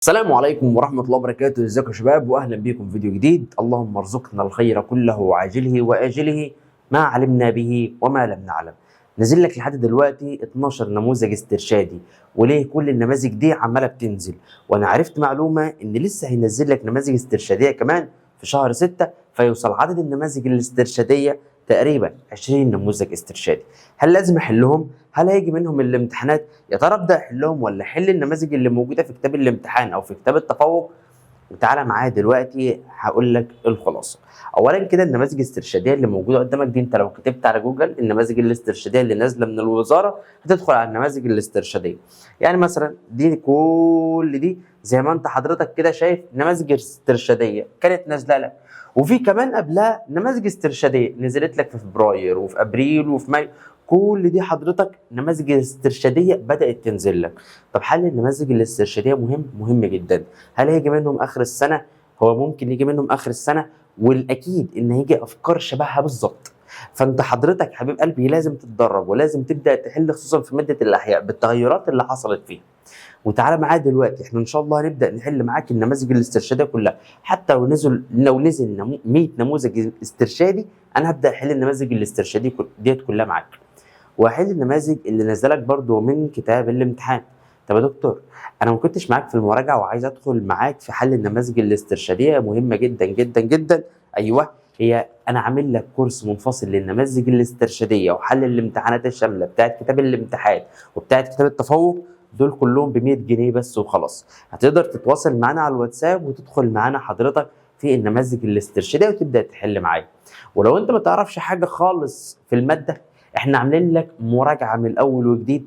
السلام عليكم ورحمة الله وبركاته. ازيكم يا شباب، واهلا بكم في فيديو جديد. اللهم ارزقنا الخير كله عاجله واجله، ما علمنا به وما لم نعلم. نزل لك لحد دلوقتي 12 نموذج استرشادي، وليه كل النماذج دي عمالة بتنزل؟ وانا عرفت معلومة ان لسه هينزل لك نماذج استرشادية كمان في شهر 6، فيوصل عدد النماذج الاسترشادية تقريبا 20 نموذج استرشادي. هل لازم احلهم؟ هل هيجي منهم الامتحانات؟ يا ترى ابدا احلهم ولا احل النماذج اللي موجودة في كتاب الامتحان او في كتاب التفوق؟ وتعالى معايا دلوقتي هقول لك الخلاصة. اولا كده النماذج الاسترشاديه اللي موجودة قدامك دي، انت لو كتبت على جوجل النماذج الاسترشاديه اللي نازله من الوزارة هتدخل على النماذج الاسترشاديه. يعني مثلا دي كل دي زي ما انت حضرتك كده شايف نماذج استرشاديه كانت نازله لك، وفي كمان قبلها نماذج استرشاديه نزلت لك في فبراير وفي ابريل وفي مايو. كل دي حضرتك نماذج استرشاديه بدات تنزل لك. طب حل النماذج الاسترشاديه مهم؟ مهم جدا. هل هيجي منهم اخر السنة؟ هو ممكن يجي منهم اخر السنة، والاكيد ان هيجي افكار شبهها بالظبط. فانت حضرتك حبيب قلبي لازم تتدرب ولازم تبدا تحل، خصوصا في مادة الاحياء بالتغيرات اللي حصلت فيها. وتعالى معايا دلوقتي، احنا ان شاء الله هنبدا نحل معاك النماذج الاسترشاديه كلها. حتى لو نزل 100 نموذج استرشادي، انا هبدا احل النماذج الاسترشاديه ديت كلها معاك، واحل النماذج اللي نزلك برضو من كتاب الامتحان. طب يا دكتور انا ما كنتش معاك في المراجعة وعايز ادخل معاك في حل النماذج الاسترشاديه، مهمة جدا جدا جدا. ايوه، هي انا عامل لك كورس منفصل للنماذج الاسترشاديه وحل الامتحانات الشاملة بتاعت كتاب الامتحان وبتاعت كتاب التفوق، دول كلهم ب 100 جنيه بس وخلاص. هتقدر تتواصل معانا على الواتساب وتدخل معانا حضرتك في النماذج الاسترشاديه وتبدا تحل معايا. ولو انت ما تعرفش حاجة خالص في المادة، احنا عاملين لك مراجعه من الاول وجديد.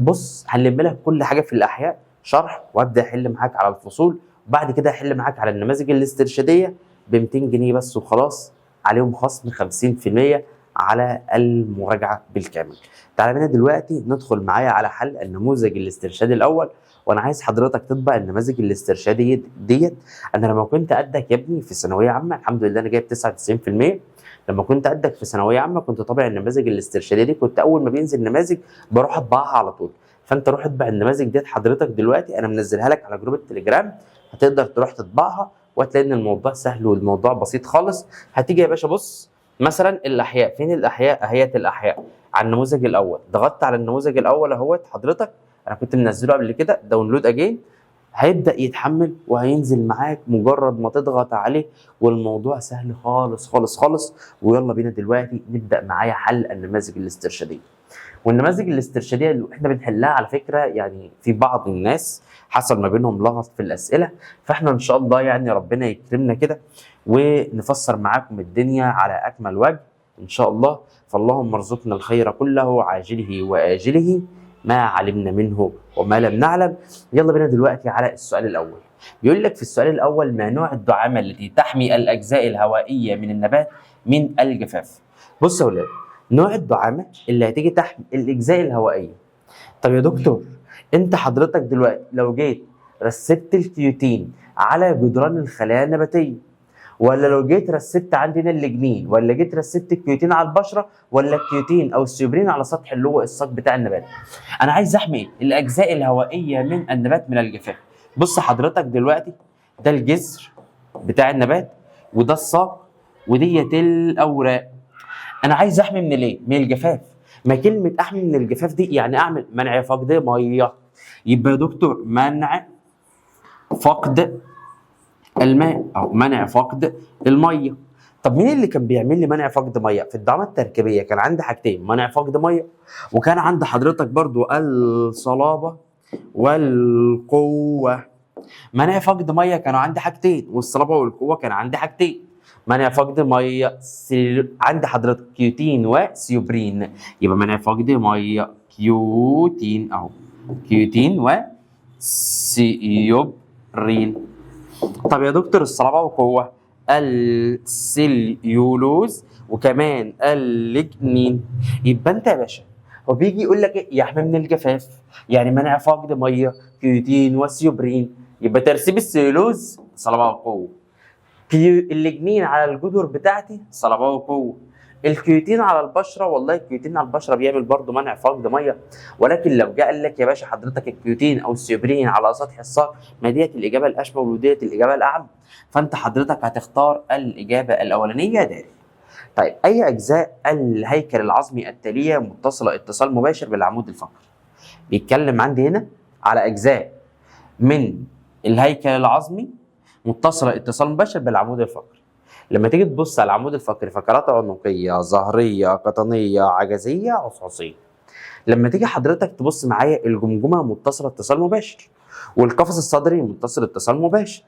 بص، هنلم لك كل حاجة في الاحياء شرح، وابدا احل معاك على الفصول، وبعد كده احل معاك على النماذج الاسترشاديه ب 200 جنيه بس وخلاص، عليهم خصم 50% على المراجعة بالكامل. تعالى بينا دلوقتي ندخل معايا على حل النموذج الاسترشادي الاول، وانا عايز حضرتك تطبع النماذج الاسترشاديه ديت. انا لما كنت قدك يا ابني في ثانوية عامة، الحمد لله انا جايب 99%. لما كنت قدك في ثانوية عامة كنت طابع النماذج الاسترشاديه دي، كنت اول ما بينزل نماذج بروح اطبعها على طول. فانت روح اطبع النماذج ديت حضرتك دلوقتي، انا منزلها لك على جروب التليجرام، هتقدر تروح تطبعها وهتلاقي ان الموضوع سهل والموضوع بسيط خالص. هتيجي يا باشا، بص مثلا الاحياء، فين الاحياء؟ اهيت الاحياء على النموذج الاول. ضغطت على النموذج الاول اهوت حضرتك، انا كنت منزله قبل كده، download again، هيبدا يتحمل وهينزل معاك مجرد ما تضغط عليه، والموضوع سهل خالص خالص خالص. ويلا بينا دلوقتي نبدا معايا حل النماذج الاسترشاديه. والنماذج الاسترشاديه اللي احنا بنحلها على فكرة، يعني في بعض الناس حصل ما بينهم لغط في الاسئلة، فاحنا ان شاء الله يعني ربنا يكرمنا كده ونفسر معاكم الدنيا على اكمل وجه ان شاء الله. فاللهم ارزقنا الخير كله عاجله واجله، ما علمنا منه وما لم نعلم. يلا بينا دلوقتي على السؤال الاول. بيقول لك في السؤال الاول: ما نوع الدعامه التي تحمي الاجزاء الهوائية من النبات من الجفاف؟ بص يا ولاد، نوع الدعامه اللي هتيجي تحمي الاجزاء الهوائية. طب يا دكتور، انت حضرتك دلوقتي لو جيت رسبت ال cutin على جدران الخلايا النباتية، ولا لو جيت رسبت عندنا الليجنين، ولا جيت رسبت ال cutin على البشرة، ولا ال cutin او ال suberin على سطح اللي هو الساق بتاع النبات، انا عايز احمي ايه؟ الاجزاء الهوائية من النبات من الجفاف. بص حضرتك دلوقتي، ده الجذر بتاع النبات، وده الساق، وديت الاوراق. انا عايز احمي من الايه؟ من الجفاف. ما كلمة احمي من الجفاف دي يعني اعمل منع فقد ميه. يبقى يا دكتور منع فقد الماء او منع فقد المية. طب مين اللي كان بيعمل لي منع فقد مية في الدعامه التركيبيه؟ كان عندي حاجتين: منع فقد ميه، وكان عند حضرتك برضو الصلابة والقوه. منع فقد مية كانوا عندي حاجتين، والصلابه والقوه كان عندي حاجتين. منع فقد مية عند حضرتك cutin و suberin. يبقى منع فقد مية cutin اهو، cutin و suberin. طب يا دكتور الصلابة وقوه؟ السليولوز وكمان الليجنين. يبقى انت يا باشا هو بيجي يقول لك ايه؟ يحمي من الجفاف، يعني منع فقد مية cutin و suberin. يبقى ترسيب السليولوز صلابة وقوه، الليجنين على الجذور بتاعتي صلابة وقوه، ال cutin على البشرة، والله ال cutin على البشرة بيعمل برضه منع فقد مية، ولكن لو جاء قال لك يا باشا حضرتك ال cutin او ال suberin على سطح الساق، ما ديت الاجابة الاشمل وديت الاجابة الاعم، فانت حضرتك هتختار الاجابة الاولانية دال. طيب اي اجزاء الهيكل العظمي التالية متصلة اتصال مباشر بالعمود الفقري؟ بيتكلم عندي هنا على اجزاء من الهيكل العظمي متصلة اتصال مباشر بالعمود الفقري. لما تيجي تبص على العمود الفقري، فقرات عنقيه، ظهريه، قطنيه، عجزيه، عصعصيه. لما تيجي حضرتك تبص معايا، الجمجمة متصلة اتصال مباشر، والقفص الصدري متصل اتصال مباشر.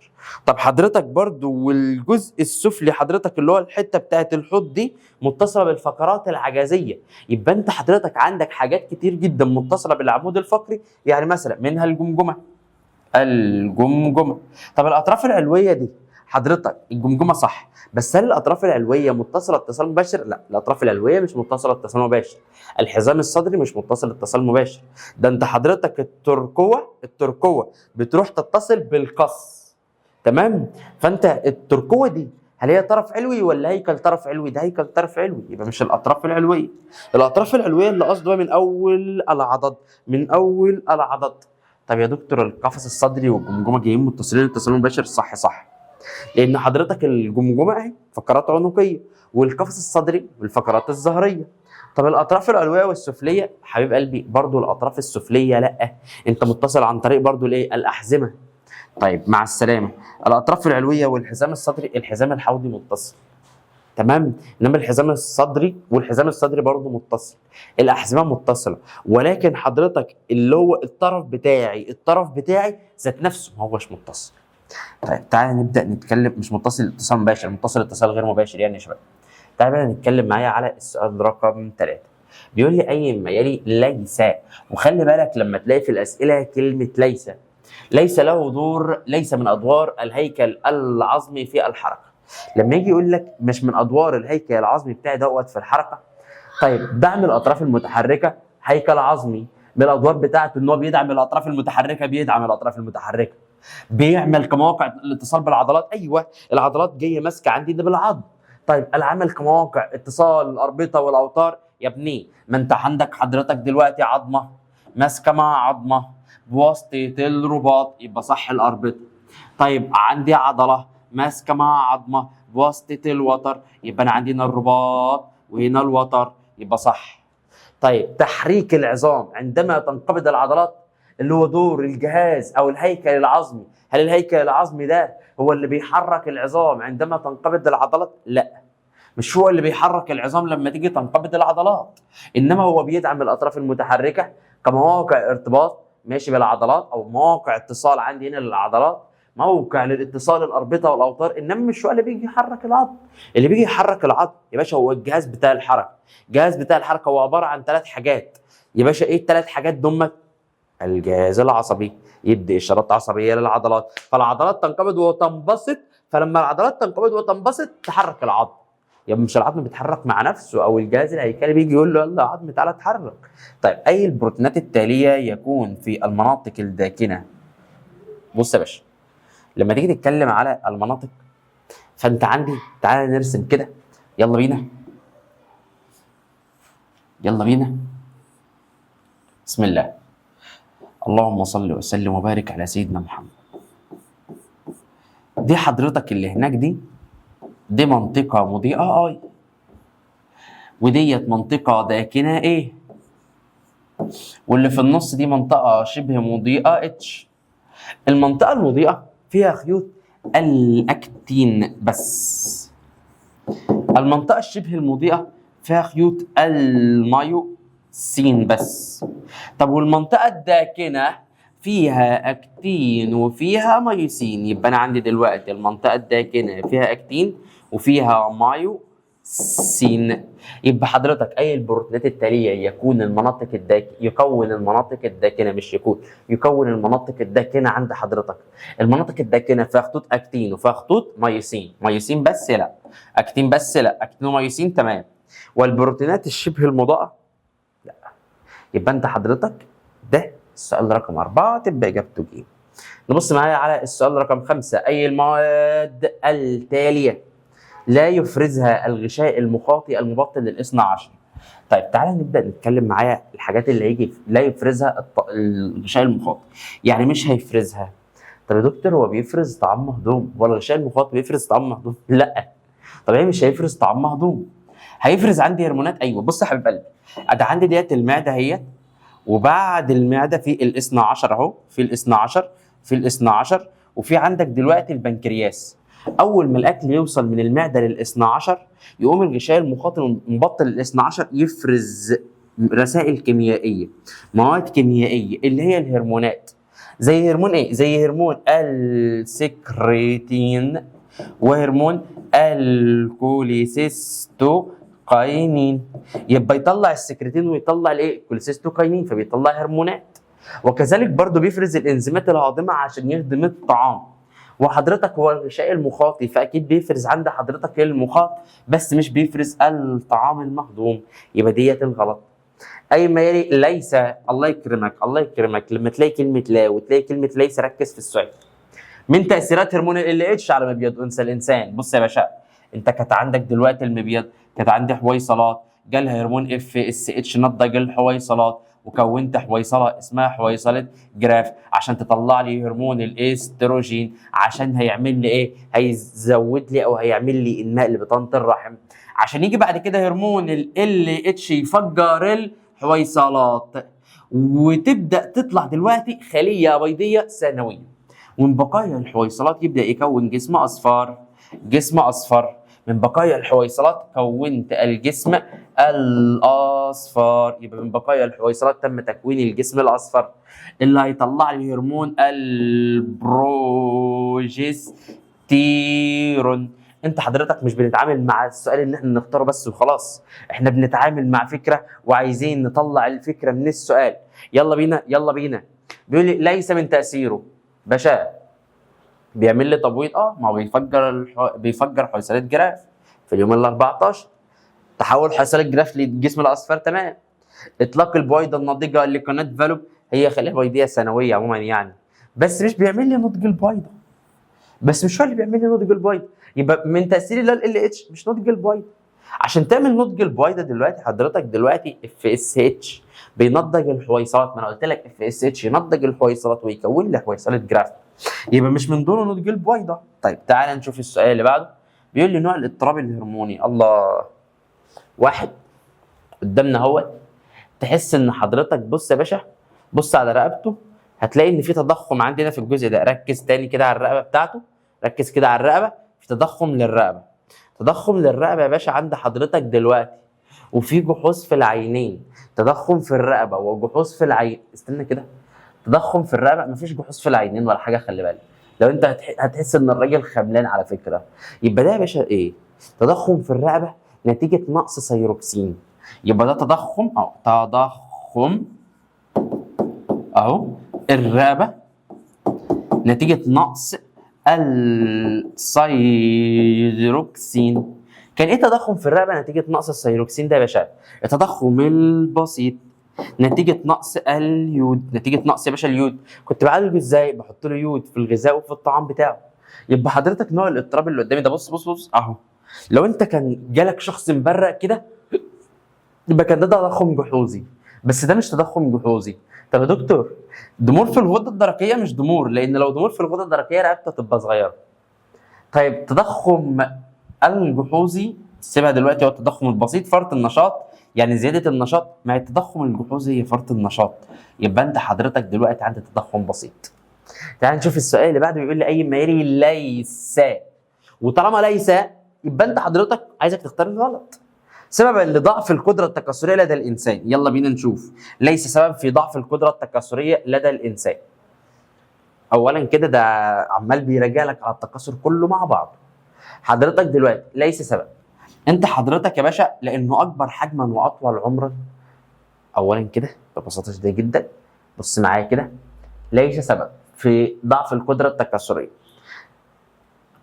طب حضرتك برضو والجزء السفلي حضرتك اللي هو الحتة بتاعت الحوض دي متصلة بالفقرات العجزيه. يبقى انت حضرتك عندك حاجات كتير جدا متصلة بالعمود الفقري، يعني مثلا منها الجمجمة. الجمجمة. طب الاطراف العلوية دي حضرتك الجمجمة صح، بس هل الاطراف العلوية متصلة اتصال مباشر؟ لا، الاطراف العلوية مش متصلة اتصال مباشر. الحزام الصدري مش متصل اتصال مباشر. ده انت حضرتك الترقوه بتروح تتصل بالقص، تمام؟ فانت الترقوه دي هل هي طرف علوي ولا هيكل طرف علوي؟ ده هيكل طرف علوي، يبقى مش الاطراف العلوية. الاطراف العلوية اللي قصده من اول العضد، من اول العضد. طب يا دكتور القفص الصدري والجمجمه جايين متصلين اتصال مباشر؟ صح صح، لان حضرتك الجمجمة اهي فقرات عنقيه، والقفص الصدري والفقرات الظهريه. طب الاطراف العلوية والسفليه حبيب قلبي، برضو الاطراف السفليه لا، انت متصل عن طريق برضو الايه؟ الاحزمه. طيب مع السلامة. الاطراف العلوية والحزام الصدري، الحزام الحوضي متصل، تمام؟ انما الحزام الصدري والحزام الصدري برضه متصل، الاحزمه متصلة، ولكن حضرتك اللي هو الطرف بتاعي، الطرف بتاعي ذات نفسه ما هوش متصل. طيب تعالى نبدا نتكلم، مش متصل اتصال مباشر، متصل اتصال غير مباشر يعني يا شباب. تعالى بقى نتكلم معايا على السؤال رقم 3. بيقول لي اي ما يلي ليس، وخلي بالك لما تلاقي في الاسئلة كلمة ليس، ليس له دور، ليس من ادوار الهيكل العظمي في الحركة. لما يجي يقول لك مش من ادوار الهيكل العظمي بتاعي دوت في الحركة، طيب دعم الاطراف المتحركة هيكل عظمي من الادوار بتاعته ان هو بيدعم الاطراف المتحركة، بيدعم الاطراف المتحركة، بيعمل كمواقع الاتصال بالعضلات، ايوه العضلات جاية ماسكه عندي ده بالعظم. طيب العمل كمواقع اتصال الاربطه والاوتار، يا ابني ما انت عندك حضرتك دلوقتي عظمه ماسكه مع عظمه بواسطة الرباط، يبقى صح الاربطه. طيب عندي عضلة ماسكه مع عظمه بواسطة الوتر، يبقى انا عندي هنا الرباط وهنا الوتر، يبقى صح. طيب تحريك العظام عندما تنقبض العضلات، اللي هو دور الجهاز او الهيكل العظمي، هل الهيكل العظمي ده هو اللي بيحرك العظام عندما تنقبض العضلات؟ لا، مش هو اللي بيحرك العظام لما تيجي تنقبض العضلات، انما هو بيدعم الاطراف المتحركة كمواقع ارتباط ماشي بالعضلات، او مواقع اتصال عندي هنا للعضلات، موقع للاتصال الاربطه والاوتار، انما مش هو اللي بيجي يحرك العظم. اللي بيجي يحرك العظم يا باشا هو الجهاز بتاع الحركة. الجهاز بتاع الحركة هو عبارة عن 3 حاجات يا باشا. ايه ال3 حاجات دول؟ الجهاز العصبي يدي اشارات عصبية للعضلات، فالعضلات تنقبض وتنبسط، فلما العضلات تنقبض وتنبسط تحرك العظم. يا مش العظم بيتحرك مع نفسه، او الجهاز الهيكلي بيجي يقول له يلا يا عظم تعالى اتحرك. طيب اي البروتينات التالية يكون في المناطق الداكنة؟ بص يا باشا، لما تيجي تتكلم على المناطق فانت عندي، تعالى نرسم كده، يلا بينا يلا بينا، بسم الله، اللهم صل وسلم وبارك على سيدنا محمد. دي حضرتك اللي هناك دي منطقة مضيئة اي، وديت منطقة داكنة A، واللي في النص دي منطقة شبه مضيئة H. المنطقة المضيئة فيها خيوط الأكتين بس، المنطقة الشبه المضيئة فيها خيوط المايوسين بس. طب والمنطقة الداكنة فيها أكتين وفيها مايوسين، يبقى أنا عندي دلوقتي المنطقة الداكنة فيها أكتين وفيها مايوسين. يبقى حضرتك أي البروتينات التالية يكون المناطق يكون المناطق الداكنة، مش يكون، يكون المناطق الداكنة عند حضرتك. المناطق الداكنة فيها خطوط أكتين وفيها خطوط مايوسين، مايوسين بس لا، أكتين بس لا، أكتين ومايوسين تمام. والبروتينات الشبه المضاءة لا. يبقى أنت حضرتك ده السؤال رقم 4 تبقى إجابته ج. نبص معايا على السؤال رقم 5، أي المواد التالية لا يفرزها الغشاء المخاطي المبطن للاثنى عشر. طيب تعالى نبدا نتكلم معايا الحاجات اللي هيجي لا يفرزها الغشاء المخاطي، يعني مش هيفرزها. طب يا دكتور هو بيفرز طعام مهضوم؟ هو الغشاء المخاطي بيفرز طعام مهضوم؟ لا طبيعي مش هيفرز طعام مهضوم. هيفرز عندي هرمونات؟ ايوه. بص يا حبيب قلبي، ده عندي ديت المعدة اهيت، وبعد المعدة في الاثنى عشر اهو، في الاثنى عشر، في الاثنى عشر، وفي عندك دلوقتي البنكرياس. اول ما الاكل يوصل من المعدة للاثنى عشر يقوم الغشاء المخاطي المبطن للاثنى عشر يفرز رسائل كيميائية، مواد كيميائية اللي هي الهرمونات. زي هرمون ايه؟ زي هرمون السكريتين وهرمون ال cholecystokinin. يبقى يطلع السكريتين ويطلع الايه؟ ال cholecystokinin، فبيطلع هرمونات. وكذلك برضو بيفرز الانزيمات الهاضمه عشان يهضم الطعام. وحضرتك هو الغشاء المخاطي فاكيد بيفرز عند حضرتك المخاط، بس مش بيفرز الطعام المهضوم. يبقى ديت الغلط. اي ما يلي ليس. الله يكرمك، الله يكرمك، لما تلاقي كلمة لا وتلاقي كلمة ليس ركز في السؤال. من تاثيرات هرمون LH على مبيض انثى الانسان. بص يا باشا، انت كانت عندك دلوقتي المبيض كانت عندي حويصلات، جالها هرمون FSH نضج الحويصلات وكونت حويصله اسمها حويصله جراف عشان تطلع لي هرمون الاستروجين، عشان هيعمل لي ايه؟ هيزود لي او هيعمل لي انماء لبطانه الرحم، عشان يجي بعد كده هرمون LH يفجر الحويصلات وتبدا تطلع دلوقتي خليه بيضيه ثانوية، ومن بقايا الحويصلات يبدا يكون جسم اصفر. جسم اصفر من بقايا الحويصلات كونت الجسم الاصفر. يبقى من بقايا الحويصلات تم تكوين الجسم الاصفر اللي هيطلع لي هرمون البروجستيرون. انت حضرتك مش بنتعامل مع السؤال ان احنا نختاره بس وخلاص، احنا بنتعامل مع فكرة وعايزين نطلع الفكرة من السؤال. يلا بينا، يلا بينا. بيقول لي ليس من تاثيره. باشا بيعمل لي تبويض، ما هو بيفجر حويصلات جراف في اليوم ال 14، تحول حويصلات جراف للجسم الاصفر، تمام. اطلاق البويضة الناضجة لقناه فالوب، هي خليه بيضيه ثانوية عموما يعني، بس مش بيعمل لي نضج البويضة، بس مش هو اللي بيعمل لي نضج البويضة. يبقى من تاثير LH مش نضج البويضة. عشان تعمل نضج البويضة دلوقتي حضرتك دلوقتي FSH بينضج الحويصلات، ما انا قلت لك FSH ينضج الحويصلات ويكون لي حويصله جراف، يبقى مش من دوره نضج البويضة. طيب تعال نشوف السؤال اللي بعده. بيقول لي نوع الاضطراب الهرموني. الله، واحد قدامنا اهوت، تحس ان حضرتك بص يا باشا، بص على رقبته هتلاقي ان في تضخم عندنا في الجزء ده. ركز تاني كده على الرقبة بتاعته، ركز كده على الرقبة، في تضخم للرقبه، تضخم للرقبه يا باشا عند حضرتك دلوقتي، وفي جحوظ في العينين، تضخم في الرقبة وجحوظ في العين. استنى كده، تضخم في الرقبة، مفيش جحوظ في العينين ولا حاجة، خلي بالك. لو انت هتحس ان الراجل خملان على فكرة. يبقى ده يا باشا ايه؟ تضخم في الرقبة نتيجة نقص ثيروكسين. يبقى ده تضخم اهو، تضخم اهو الرقبة نتيجة نقص الثيروكسين. كان ايه تضخم في الرقبة نتيجة نقص الثيروكسين ده يا باشا؟ التضخم البسيط نتيجة نقص اليود، نتيجة نقص يا باشا اليود. كنت بعالجه ازاي؟ بحط له يود في الغذاء وفي الطعام بتاعه. يبقى حضرتك نوع الاضطراب اللي قدامي ده، بص بص بص اهو، لو انت كان جالك شخص مبرق كده يبقى كان ده تضخم جحوظي، بس ده مش تضخم جحوظي. طب يا دكتور ضمور في الغدة الدرقية؟ مش ضمور، لان لو ضمور في الغدة الدرقية رقبته تبقى صغيرة. طيب تضخم الجحوظي سيبها دلوقتي، هو التضخم البسيط فرط النشاط، يعني زيادة النشاط. ما هي التضخم الجحوظي هي فرط النشاط. يبقى انت حضرتك دلوقتي عندك تضخم بسيط. تعال نشوف السؤال اللي بعده. بيقول لي اي ما يلي ليس، وطالما ليس يبقى انت حضرتك عايزك تختار الغلط. سببا لضعف القدرة التكاثريه لدى الانسان. يلا بينا نشوف ليس سبب في ضعف القدرة التكاثريه لدى الانسان. اولا كده ده عمال بيراجع لك على التكاثر كله مع بعض. حضرتك دلوقتي ليس سبب، انت حضرتك يا باشا لانه اكبر حجما واطول عمرا. اولا كده ببساطة شديدة جدا، بص معايا كده، ليس سبب في ضعف القدرة التكاثريه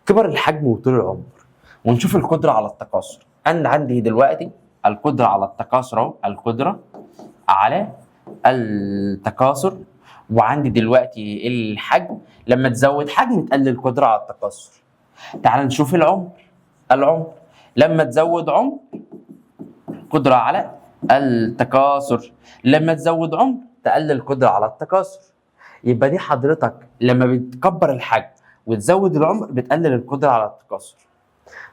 كبر الحجم وطول العمر. ونشوف القدرة على التكاثر. انا عندي دلوقتي القدرة على التكاثر اهو، القدرة على التكاثر، وعندي دلوقتي الحجم، لما تزود حجم تقلل القدرة على التكاثر. تعال نشوف العمر. العمر. لما تزود عمر قدره على التكاثر، لما تزود عمر تقلل القدرة على التكاثر. يبقى دي حضرتك لما بتكبر الحجم وتزود العمر بتقلل القدرة على التكاثر.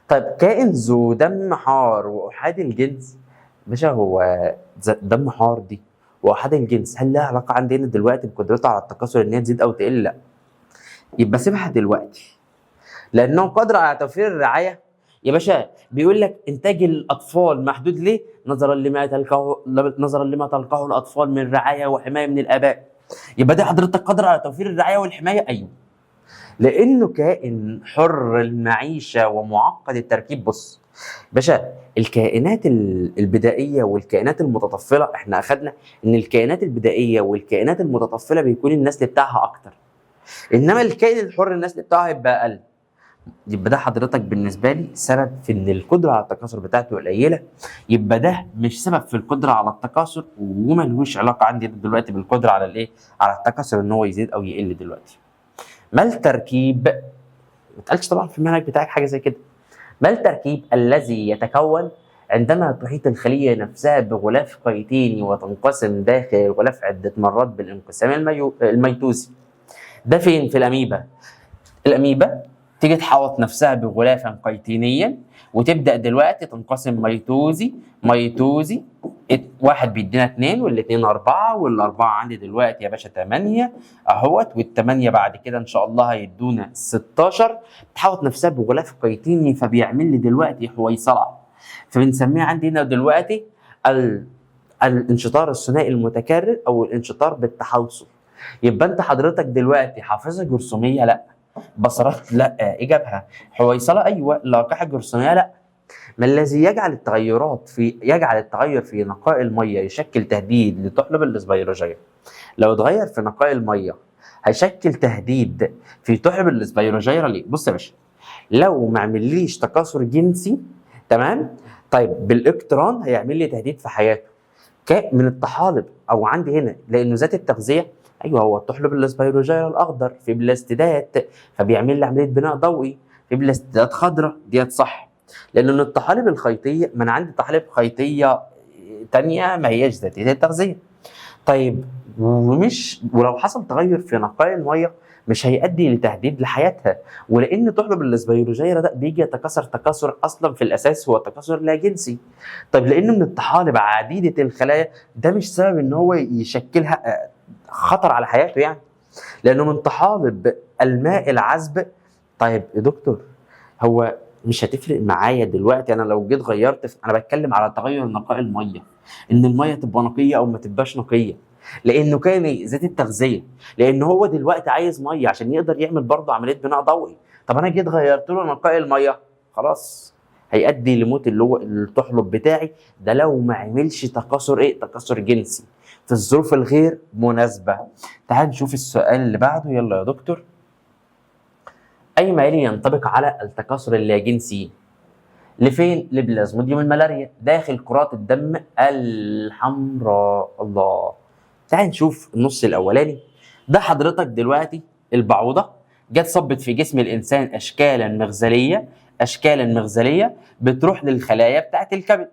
طيب كائن ذو دم حار واحادي الجنس، باشا هو دم حار دي واحادي الجنس هل لها علاقة عندنا دلوقتي بقدرته على التكاثر ان هي تزيد او تقل؟ لا. يبقى سيبها دلوقتي لانه قادر على توفير الرعاية. يا باشا بيقول لك انتاج الاطفال محدود ليه؟ نظرا لما تلقاه الاطفال من رعاية وحماية من الاباء. يبقى ده حضرتك قادر على توفير الرعاية والحماية؟ ايوه، لانه كائن حر المعيشة ومعقد التركيب. بص باشا، الكائنات البدائية والكائنات المتطفله، احنا اخذنا ان الكائنات البدائية والكائنات المتطفله بيكون النسل بتاعها اكتر، انما الكائن الحر النسل بتاعه هيبقى اقل. يبقى ده حضرتك بالنسبة لي سبب في ان القدرة على التكاثر بتاعته قليله. يبقى ده مش سبب في القدرة على التكاثر وملهوش علاقة عندي دلوقتي بالقدرة على الايه؟ على التكاثر ان هو يزيد او يقل دلوقتي. ما التركيب؟ ما تقالش طبعا في المنهج بتاعك حاجة زي كده. ما التركيب الذي يتكون عندما تحيط الخلية نفسها بغلاف كيتيني وتنقسم داخل الغلاف عده مرات بالانقسام الميتوزي؟ ده فين؟ في الاميبا. الاميبا تيجي تحوط نفسها بغلافا كيتينيا وتبدا دلوقتي تنقسم ميتوزي ميتوزي، واحد بيدينا 2 والاثنين 4 والاربعة عندي دلوقتي يا باشا 8 اهوت، والثمانية بعد كده ان شاء الله هيدونا 16. تحوط نفسها بغلاف كيتيني فبيعمل لي دلوقتي حويصله، فبنسميها عندي هنا دلوقتي الانشطار الثنائي المتكرر او الانشطار بالتحوصل. يبقى انت حضرتك دلوقتي حافظه جرثوميه؟ لا. بصرات؟ لا. اجابها حويصله؟ ايوه. لاقحه جرثوميه؟ لا. ما الذي يجعل التغير في نقاء المية يشكل تهديد لطحلب الاسبيروجيرا؟ لو اتغير في نقاء المية هيشكل تهديد في طحلب الاسبيروجيرا ليه؟ بص يا باشا، لو ما عمليش تكاثر جنسي، تمام؟ طيب بالاقتران هيعمل لي تهديد في حياته من الطحالب او عندي هنا، لانه ذات التغذية، ايوه هو الطحلب الاسبيروجيرا الاخضر في بلاستيدات فبيعمل لي عملية بناء ضوئي، في بلاستيدات خضراء، ديت صح. لانه من الطحالب الخيطيه، ما انا عندي طحالب خيطيه تانية ما هياش ذاتية التغذية. طيب ولو حصل تغير في نقاء المية مش هيؤدي لتهديد لحياتها، ولان طحلب الاسبيروجيرا ده بيجي يتكاثر تكاثر اصلا في الاساس هو تكاثر لا جنسي. طيب لانه من الطحالب عديدة الخلايا ده مش سبب ان هو يشكلها خطر على حياته يعني، لانه من طحالب الماء العذب. طيب يا دكتور هو مش هتفرق معايا دلوقتي انا لو جيت غيرت، انا بتكلم على تغير نقاء المية، ان المية تبقى نقية او ما تبقاش نقية، لانه كان ذات التغذية، لان هو دلوقتي عايز مية عشان يقدر يعمل برضه عملية بناء ضوئي. طب انا جيت غيرت له نقاء المية، خلاص هيؤدي لموت اللي هو الطحلب بتاعي ده لو ما عملش تكاثر ايه؟ تكاثر جنسي في الظروف الغير مناسبة. تعال نشوف السؤال اللي بعده، يلا يا دكتور. اي ما يلي ينطبق على التكاثر اللاجنسي؟ لفين؟ لبلازموديوم الملاريا داخل كرات الدم الحمراء. الله، تعال نشوف النص الاولاني ده. حضرتك دلوقتي البعوضة جت صبت في جسم الانسان اشكالا مغزليه، اشكالا مغزليه بتروح للخلايا بتاعت الكبد،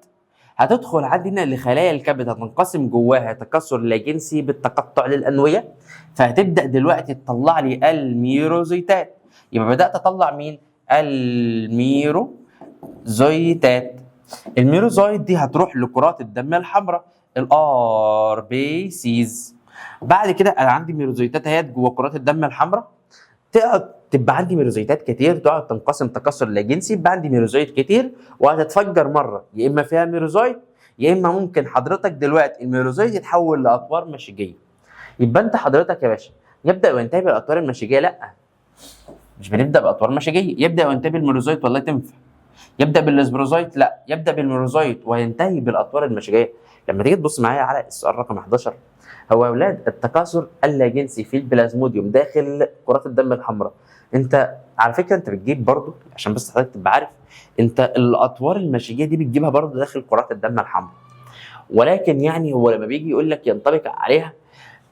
هتدخل عندنا لخلايا الكبد، هتنقسم جواها تكاثر لا جنسي بالتقطع للانويه، فهتبدا دلوقتي تطلع لي الميروزويتات. يبقى بدات اطلع مين؟ الميروزويتات. الميروزويت دي هتروح لكرات الدم الحمراء ال RBCs. بعد كده انا عندي ميروزويتات اهيت جوه كرات الدم الحمراء، تقعد تبقى عندي ميروزويتات كتير، تقعد تنقسم تكاثر لا جنسي، يبقى عندي ميروزويت كتير وهتتفجر مرة، يا اما فيها ميروزويت يا اما ممكن حضرتك دلوقتي الميروزويت يتحول لاطوار مشيجيه. يبقى انت حضرتك يا باشا يبدا وينتهي بالاطوار المشيجيه؟ لا، مش بنبدا باطوار مشيجيه. يبدا وينتهي بالميروزويت والله تنفع. يبدا بالسبروزويت؟ لا، يبدا بالميروزويت وينتهي بالاطوار المشيجيه. لما تيجي تبص معايا على السؤال رقم 11، هو يا اولاد التكاثر اللاجنسي في البلازموديوم داخل كرات الدم الحمراء. انت على فكرة انت بتجيب برضو، عشان بس حضرتك تبقى عارف، انت الاطوار المشيجيه دي بتجيبها برضو داخل كرات الدم الحمراء، ولكن يعني هو لما بيجي يقول لك ينطبق عليها،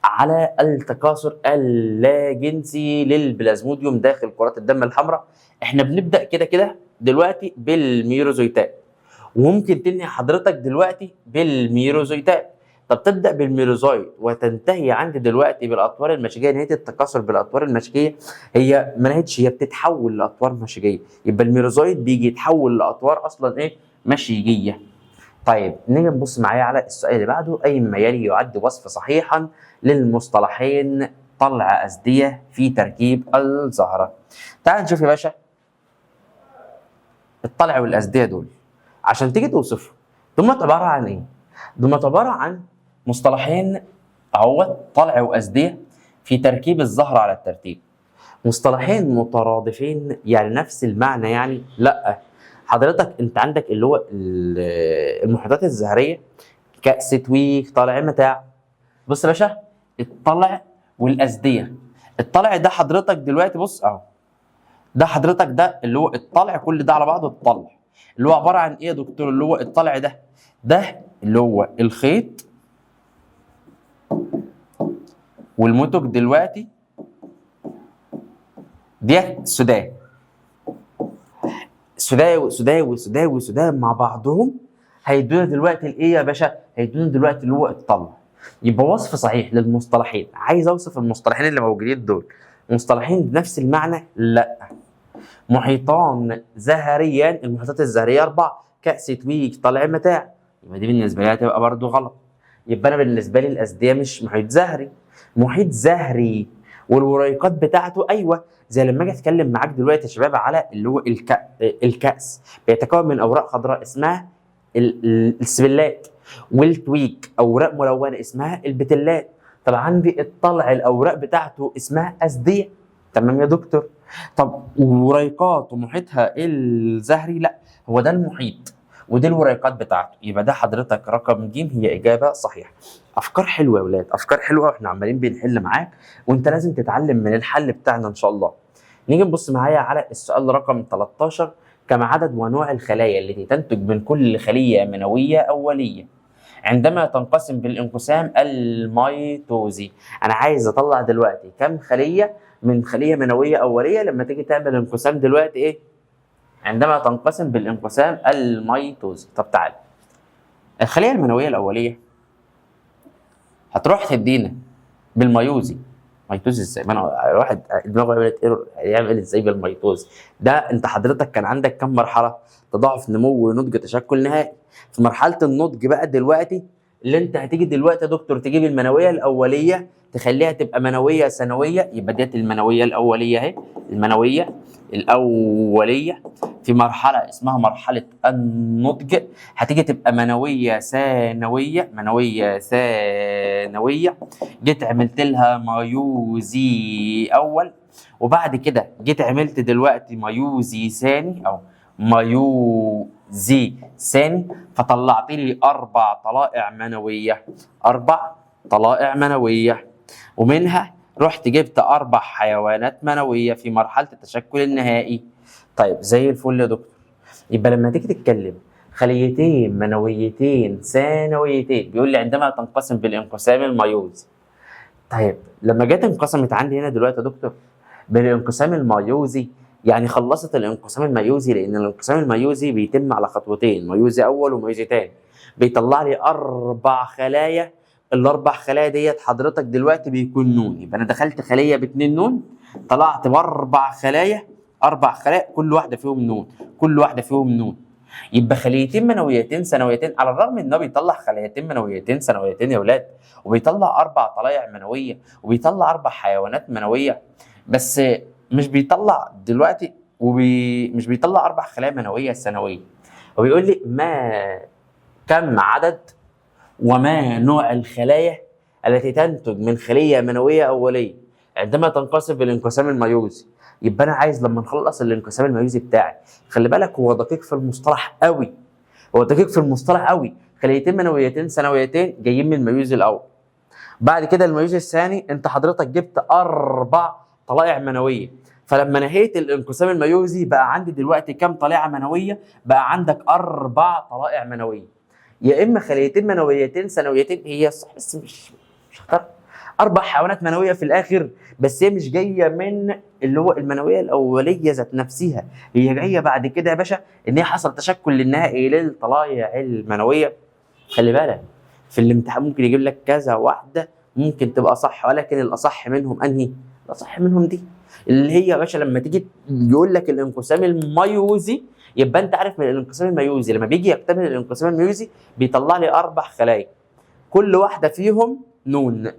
على التكاثر اللاجنسي للبلازموديوم داخل كرات الدم الحمراء. احنا بنبدا كده كده دلوقتي بالميروزويتات، وممكن تنهي حضرتك دلوقتي بالميروزويتات. طب تبدا بالميروزويت وتنتهي عندي دلوقتي بالاطوار المشيجيه. نهاية التكاثر بالاطوار المشيجيه هي ما نهتش، هي بتتحول لاطوار مشيجيه. يبقى الميروزويت بيجي يتحول لاطوار اصلا ايه؟ مشيجيه. طيب نيجي نبص معايا على السؤال اللي بعده. اي ما يلي يعد وصف صحيحا للمصطلحين طلع أزدية في تركيب الزهرة؟ تعال نشوف يا باشا الطلع والأزدية دول عشان تيجي توصفهم دول عبارة عن ايه؟ دول عبارة عن مصطلحين اهوت، طلع وأزدية في تركيب الزهرة على الترتيب. مصطلحين مترادفين يعني نفس المعنى يعني؟ لا حضرتك انت عندك اللي هو المحيطات الزهريه، كأس، تويك، طلع، متاع. بص يا باشا الطلع والأزدية. الطلع ده حضرتك دلوقتي بص اهو، ده حضرتك ده اللي هو الطلع، كل ده على بعضه الطلع، اللي هو عبارة عن ايه يا دكتور؟ اللي هو الطلع ده، ده اللي هو الخيط والمتج دلوقتي ديت سوداء سوداء وسوداء وسوداء وسوداء مع بعضهم هيدونا دلوقتي الايه يا باشا؟ هيدونا دلوقتي اللي هو الطلع. يبقى وصف صحيح للمصطلحين. عايز اوصف المصطلحين اللي موجودين دول، مصطلحين بنفس المعنى؟ لا. محيطان زهريان، المحيطات الزهريه 4، كأس، تويج، طلع، متاع. يبقى دي بالنسبة لي هتبقى برضو غلط. يبقى انا بالنسبة لي الأزدية مش محيط زهري، محيط زهري والوريقات بتاعته ايوه، زي لما اجي اتكلم معاك دلوقتي يا شباب على اللي هو الكأس بيتكون من اوراق خضراء اسمها السبلات، والتويج اوراق ملونة اسمها البتلات. طب عندي الطلع الاوراق بتاعته اسمها أزدية. تمام يا دكتور. طب وريقات ومحيطها الزهري؟ لا، هو ده المحيط ودي الوريقات بتاعته. يبقى ده حضرتك رقم ج هي اجابه صحيحه. افكار حلوة يا ولاد، افكار حلوة واحنا عمالين بنحل معاك، وانت لازم تتعلم من الحل بتاعنا ان شاء الله. نيجي نبص معايا على السؤال رقم 13. كم عدد ونوع الخلايا التي تنتج من كل خليه منويه اوليه عندما تنقسم بالانقسام الميتوزي؟ انا عايز اطلع دلوقتي كم خليه من خليه منويه اوليه لما تيجي تعمل انقسام دلوقتي ايه؟ عندما تنقسم بالانقسام الميتوزي. طب تعال، الخلية المنوية الاولية هتروح تدينا بالميوزي. ميتوزي ازاي؟ ما انا الواحد دماغه عملت error، يعمل ازاي بالميتوزي؟ ده انت حضرتك كان عندك كم مرحلة؟ تضاعف، نمو، نضج، تشكل نهائي. في مرحلة النضج بقى دلوقتي اللي انت هتيجي دلوقتي يا دكتور تجيب المنوية الاولية تخليها تبقى منويه ثانوية، يبقى ديت المنوية الاولية اهي، المنوية الاولية في مرحلة اسمها مرحلة النضج هتيجي تبقى منويه ثانوية، منويه ثانوية. جيت عملت لها ميوزي اول، وبعد كده جيت عملت دلوقتي ميوزي ثاني او ميوزي ثاني، فطلعت لي 4 طلائع منويه، 4 طلائع منويه، ومنها رحت جبت 4 حيوانات منويه في مرحلة التشكل النهائي. طيب زي الفل يا دكتور. يبقى لما تيجي تتكلم خليتين منويتين ثانويتين، بيقول لي عندما تنقسم بالانقسام الميوزي. طيب لما جت انقسمت عندي هنا دلوقتي يا دكتور بالانقسام الميوزي، يعني خلصت الانقسام الميوزي، لان الانقسام الميوزي بيتم على خطوتين، ميوزي اول وميوزي تاني، بيطلع لي 4 خلايا. ال4 خلايا ديت حضرتك دلوقتي بيكون نون، يبقى انا دخلت خليه ب2 نون، طلعت ب4 خلايا، 4 خلايا كل واحدة فيهم نون، كل واحدة فيهم نون. يبقى خليتين منويتين ثانويتين، على الرغم ان هو بيطلع خليتين منويتين ثانويتين يا ولاد، وبيطلع 4 طلايع منويه، وبيطلع 4 حيوانات منويه، بس مش بيطلع دلوقتي مش بيطلع 4 خلايا منويه ثانوية. وبيقول لي ما كم عدد وما نوع الخلايا التي تنتج من خليه منويه اوليه عندما تنقسم بالانقسام الميوزي. يبقى انا عايز لما نخلص الانقسام الميوزي بتاعي، خلي بالك هو دقيق في المصطلح قوي، هو دقيق في المصطلح قوي. خليتين منويتين ثانويتين جايين من الميوزي الاول، بعد كده الميوزي الثاني انت حضرتك جبت 4 طلائع منويه، فلما نهيت الانقسام الميوزي بقى عندي دلوقتي كام طليعة منويه؟ بقى عندك 4 طلائع منويه، يا اما خليتين منويتين ثانويتين، هي صح بس مش هختار، 4 حيوانات منويه في الاخر، بس هي مش جاية من اللي هو المنوية الاولية ذات نفسها، هي جاية بعد كده يا باشا ان هي حصل تشكل للنهائي للطلايع المنوية. خلي بالك في الامتحان ممكن يجيب لك كذا واحدة ممكن تبقى صح، ولكن الاصح منهم انهي؟ الاصح منهم دي اللي هي يا باشا لما تيجي يقول لك الانقسام الميوزي، يبقى انت عارف من الانقسام الميوزي لما بيجي يكتمل الانقسام الميوزي بيطلع لي 4 خلايا كل واحدة فيهم نون.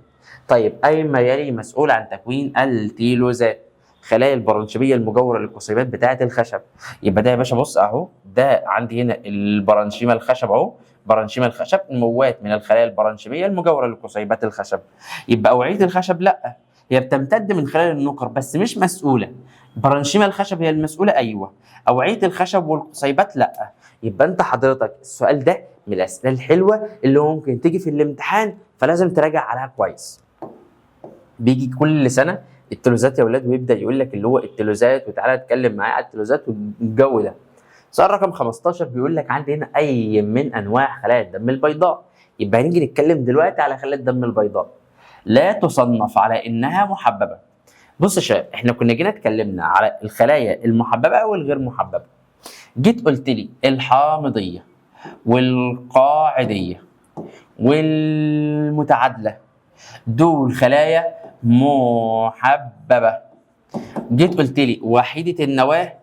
طيب اي ما يلي مسؤول عن تكوين التيلوزات؟ خلايا البرانشيميه المجاورة للقصيبات بتاعه الخشب. يبقى ده يا باشا بص اهو، ده عندي هنا البرانشيما الخشب اهو، برانشيما الخشب موات من الخلايا البرانشيميه المجاورة لقصيبات الخشب. يبقى اوعيه الخشب لا، هي بتمتد من خلال النقر بس مش مسؤولة. برانشيما الخشب هي المسؤولة، ايوه. اوعيه الخشب والقصيبات لا. يبقى انت حضرتك السؤال ده من الاسئلة الحلوة اللي ممكن تيجي في الامتحان، فلازم تراجع عليها كويس. بيجي كل سنة التلوزات يا اولاد، ويبدا يقول لك اللي هو التلوزات، وتعالى اتكلم معايا على التلوزات والجو ده. سؤال رقم 15 بيقول لك عندي هنا اي من انواع خلايا الدم البيضاء. يبقى هنيجي نتكلم دلوقتي على خلايا الدم البيضاء. لا تصنف على انها محببة. بص يا شباب، احنا كنا جينا اتكلمنا على الخلايا المحببة والغير محببة. جيت قلت لي الحامضيه والقاعديه والمتعادله دول خلايا محببة. جيت قلت لي وحيده النواة،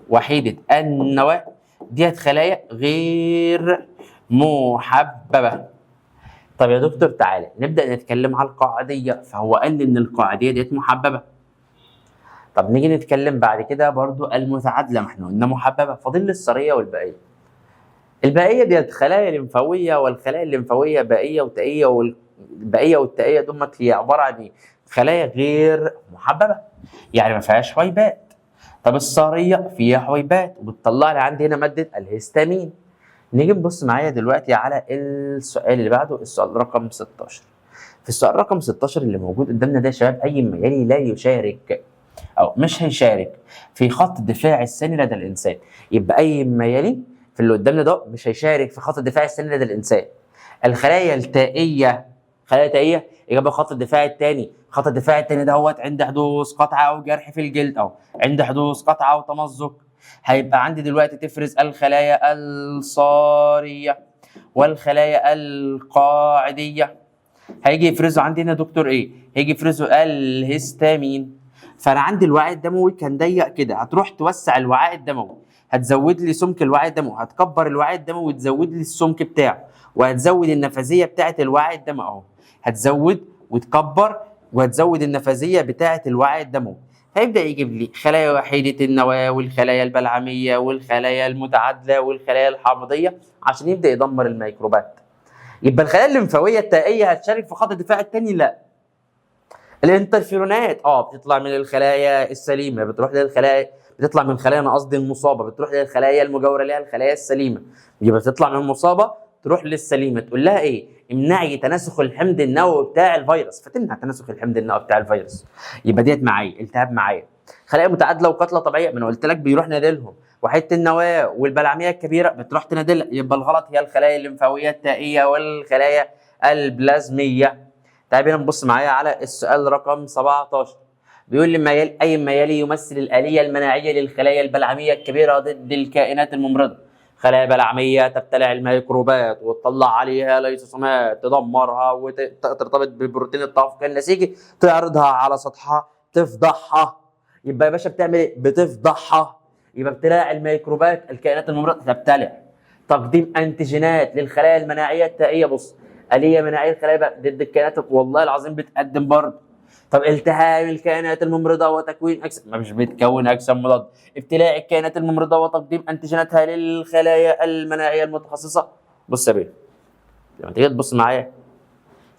وحيده النواة ديت خلايا غير محببة. طب يا دكتور تعالى نبدا نتكلم على القاعديه، فهو قال لي ان القاعديه ديت محببة. طب نيجي نتكلم بعد كده برضو المتعادله، ما احنا قلنا محببة، فاضل لي الصريه والبقية. البقية ديت خلايا لمفاويه، والخلايا الليمفاويه بائيه وتائيه، والبائيه والتائيه دول هي عبارة عن ايه؟ خلايا غير محببة، يعني ما فيهاش حبيبات. طب الصاريه فيها حبيبات وبتطلع لي عندي هنا مادة الهستامين. نيجي نبص معايا دلوقتي على السؤال اللي بعده، السؤال رقم 16. في السؤال رقم 16 اللي موجود قدامنا ده يا شباب، اي ما يلي لا يشارك او مش هيشارك في خط الدفاع الثاني لدى الانسان. يبقى اي ما يلي في اللي قدامنا ده مش هيشارك في خط الدفاع الثاني لدى الانسان. الخلايا التائيه، خلايا تائيه اجابه خط الدفاع الثاني. خط الدفاع الثاني ده هو عند حدوث قطعه او جرح في الجلد، او عند حدوث قطعه او تمزق، هيبقى عندي دلوقتي تفرز الخلايا الصاريه والخلايا القاعديه. هيجي يفرزوا عندي هنا دكتور ايه؟ هيجي يفرزوا الهستامين. فانا عندي الوعاء الدموي كان ضيق كده، هتروح توسع الوعاء الدموي، هتزود لي سمك الوعاء الدموي، هتكبر الوعاء الدموي وتزود لي السمك بتاعه، وهتزود النفاذيه بتاعه الوعاء الدموي اهو، هتزود وتكبر وهتزود النفاذيه بتاعه الوعاء الدموي. هيبدا يجيب لي خلايا وحيده النواة والخلايا البلعميه والخلايا المتعادله والخلايا الحامضيه عشان يبدا يدمر الميكروبات. يبقى الخلايا الليمفاويه التائيه هتشارك في خط الدفاع الثاني؟ لا. الانترفيرونات بتطلع من الخلايا السليمة بتروح للخلايا، بتطلع من خلايا انا قصدي المصابة بتروح للخلايا المجاورة ليها الخلايا السليمة. يبقى بتطلع من المصابة تروح للسليمه، تقول لها ايه؟ امنعي تناسخ الحمض النووي بتاع الفيروس، فتمنع تناسخ الحمض النووي بتاع الفيروس. يبقى ديت معايا التهاب معايا. خلايا متعادله وقاتله طبيعية، ما انا قلت لك بيروح نادلهم، وحيده النواة والبلعميه الكبيرة بتروح تنادلها. يبقى الغلط هي الخلايا الليمفاويه التائيه والخلايا البلازميه. تعال بينا نبص معايا على السؤال رقم 17. بيقول لي ما يلي، اي ما يلي يمثل الالية المناعية للخلايا البلعميه الكبيرة ضد الكائنات الممرضة. خلايا بلعميه تبتلع الميكروبات وتطلع عليها ليزوسومات تدمرها وترتبط ببروتين التوافق النسيجي، تعرضها على سطحها تفضحها. يبقى يا باشا بتعمل ايه؟ بتفضحها. يبقى ابتلاع الميكروبات الكائنات الممرضة تبتلع. تقديم انتيجينات للخلايا المناعية التائيه، بص آلية مناعية الخلايا ضد الكائنات، والله العظيم بتقدم برضه. طب التهام الكائنات الممرضة وتكوين اجسام، ما مش بتكون اجسام مضاد. ابتلاع الكائنات الممرضة وتقديم انتيجيناتها للخلايا المناعية المتخصصة. بص يا بيه لما تيجي تبص معايا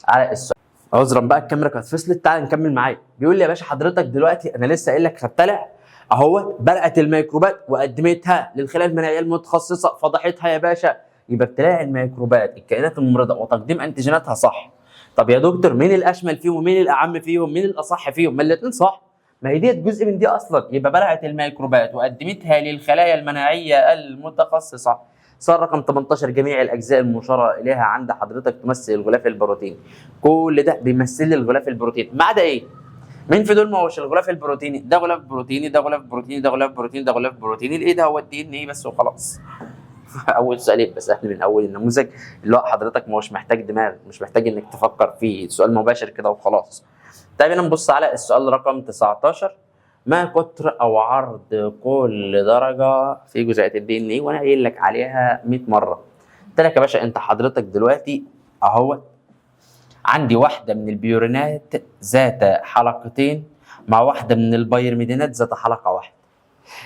على السؤال، عذرا بقى الكاميرا كانت فصلت، تعال نكمل معايا. بيقول لي يا باشا حضرتك دلوقتي انا لسه قايل لك هبتلع اهو، بلعت الميكروبات وقدمتها للخلايا المناعية المتخصصة فضحتها يا باشا. يبقى ابتلاع الميكروبات الكائنات الممرضة وتقديم انتيجيناتها صح. طب يا دكتور مين الاشمل فيهم ومين الاعم فيهم؟ مين الاصح فيهم؟ ما الاثنين صح، ما هي ديت جزء من دي اصلا. يبقى بلعت الميكروبات وقدمتها للخلايا المناعية المتخصصة. سؤال رقم 18، جميع الاجزاء المشار اليها عند حضرتك تمثل الغلاف البروتيني. كل ده بيمثل لي الغلاف البروتيني ما عدا ايه؟ مين في دول ما هوش الغلاف البروتيني؟ ده غلاف بروتيني، ده غلاف بروتيني، ده غلاف بروتيني، ده غلاف بروتيني. الايه ده؟ هو ال DNA بس وخلاص. اول سؤال يبقى سهل من اول النموذج، اللي هو حضرتك ما هوش محتاج دماغ، مش محتاج انك تفكر فيه، سؤال مباشر كده وخلاص. طيب هنا نبص على السؤال رقم 19، ما قطر او عرض كل درجه في جزيئات ال DNA؟ وانا قايل لك عليها 100 مرة. قلت لك يا باشا انت حضرتك دلوقتي اهو عندي واحدة من البيورينات ذات حلقتين مع واحدة من البيرميدينات ذات حلقة واحدة،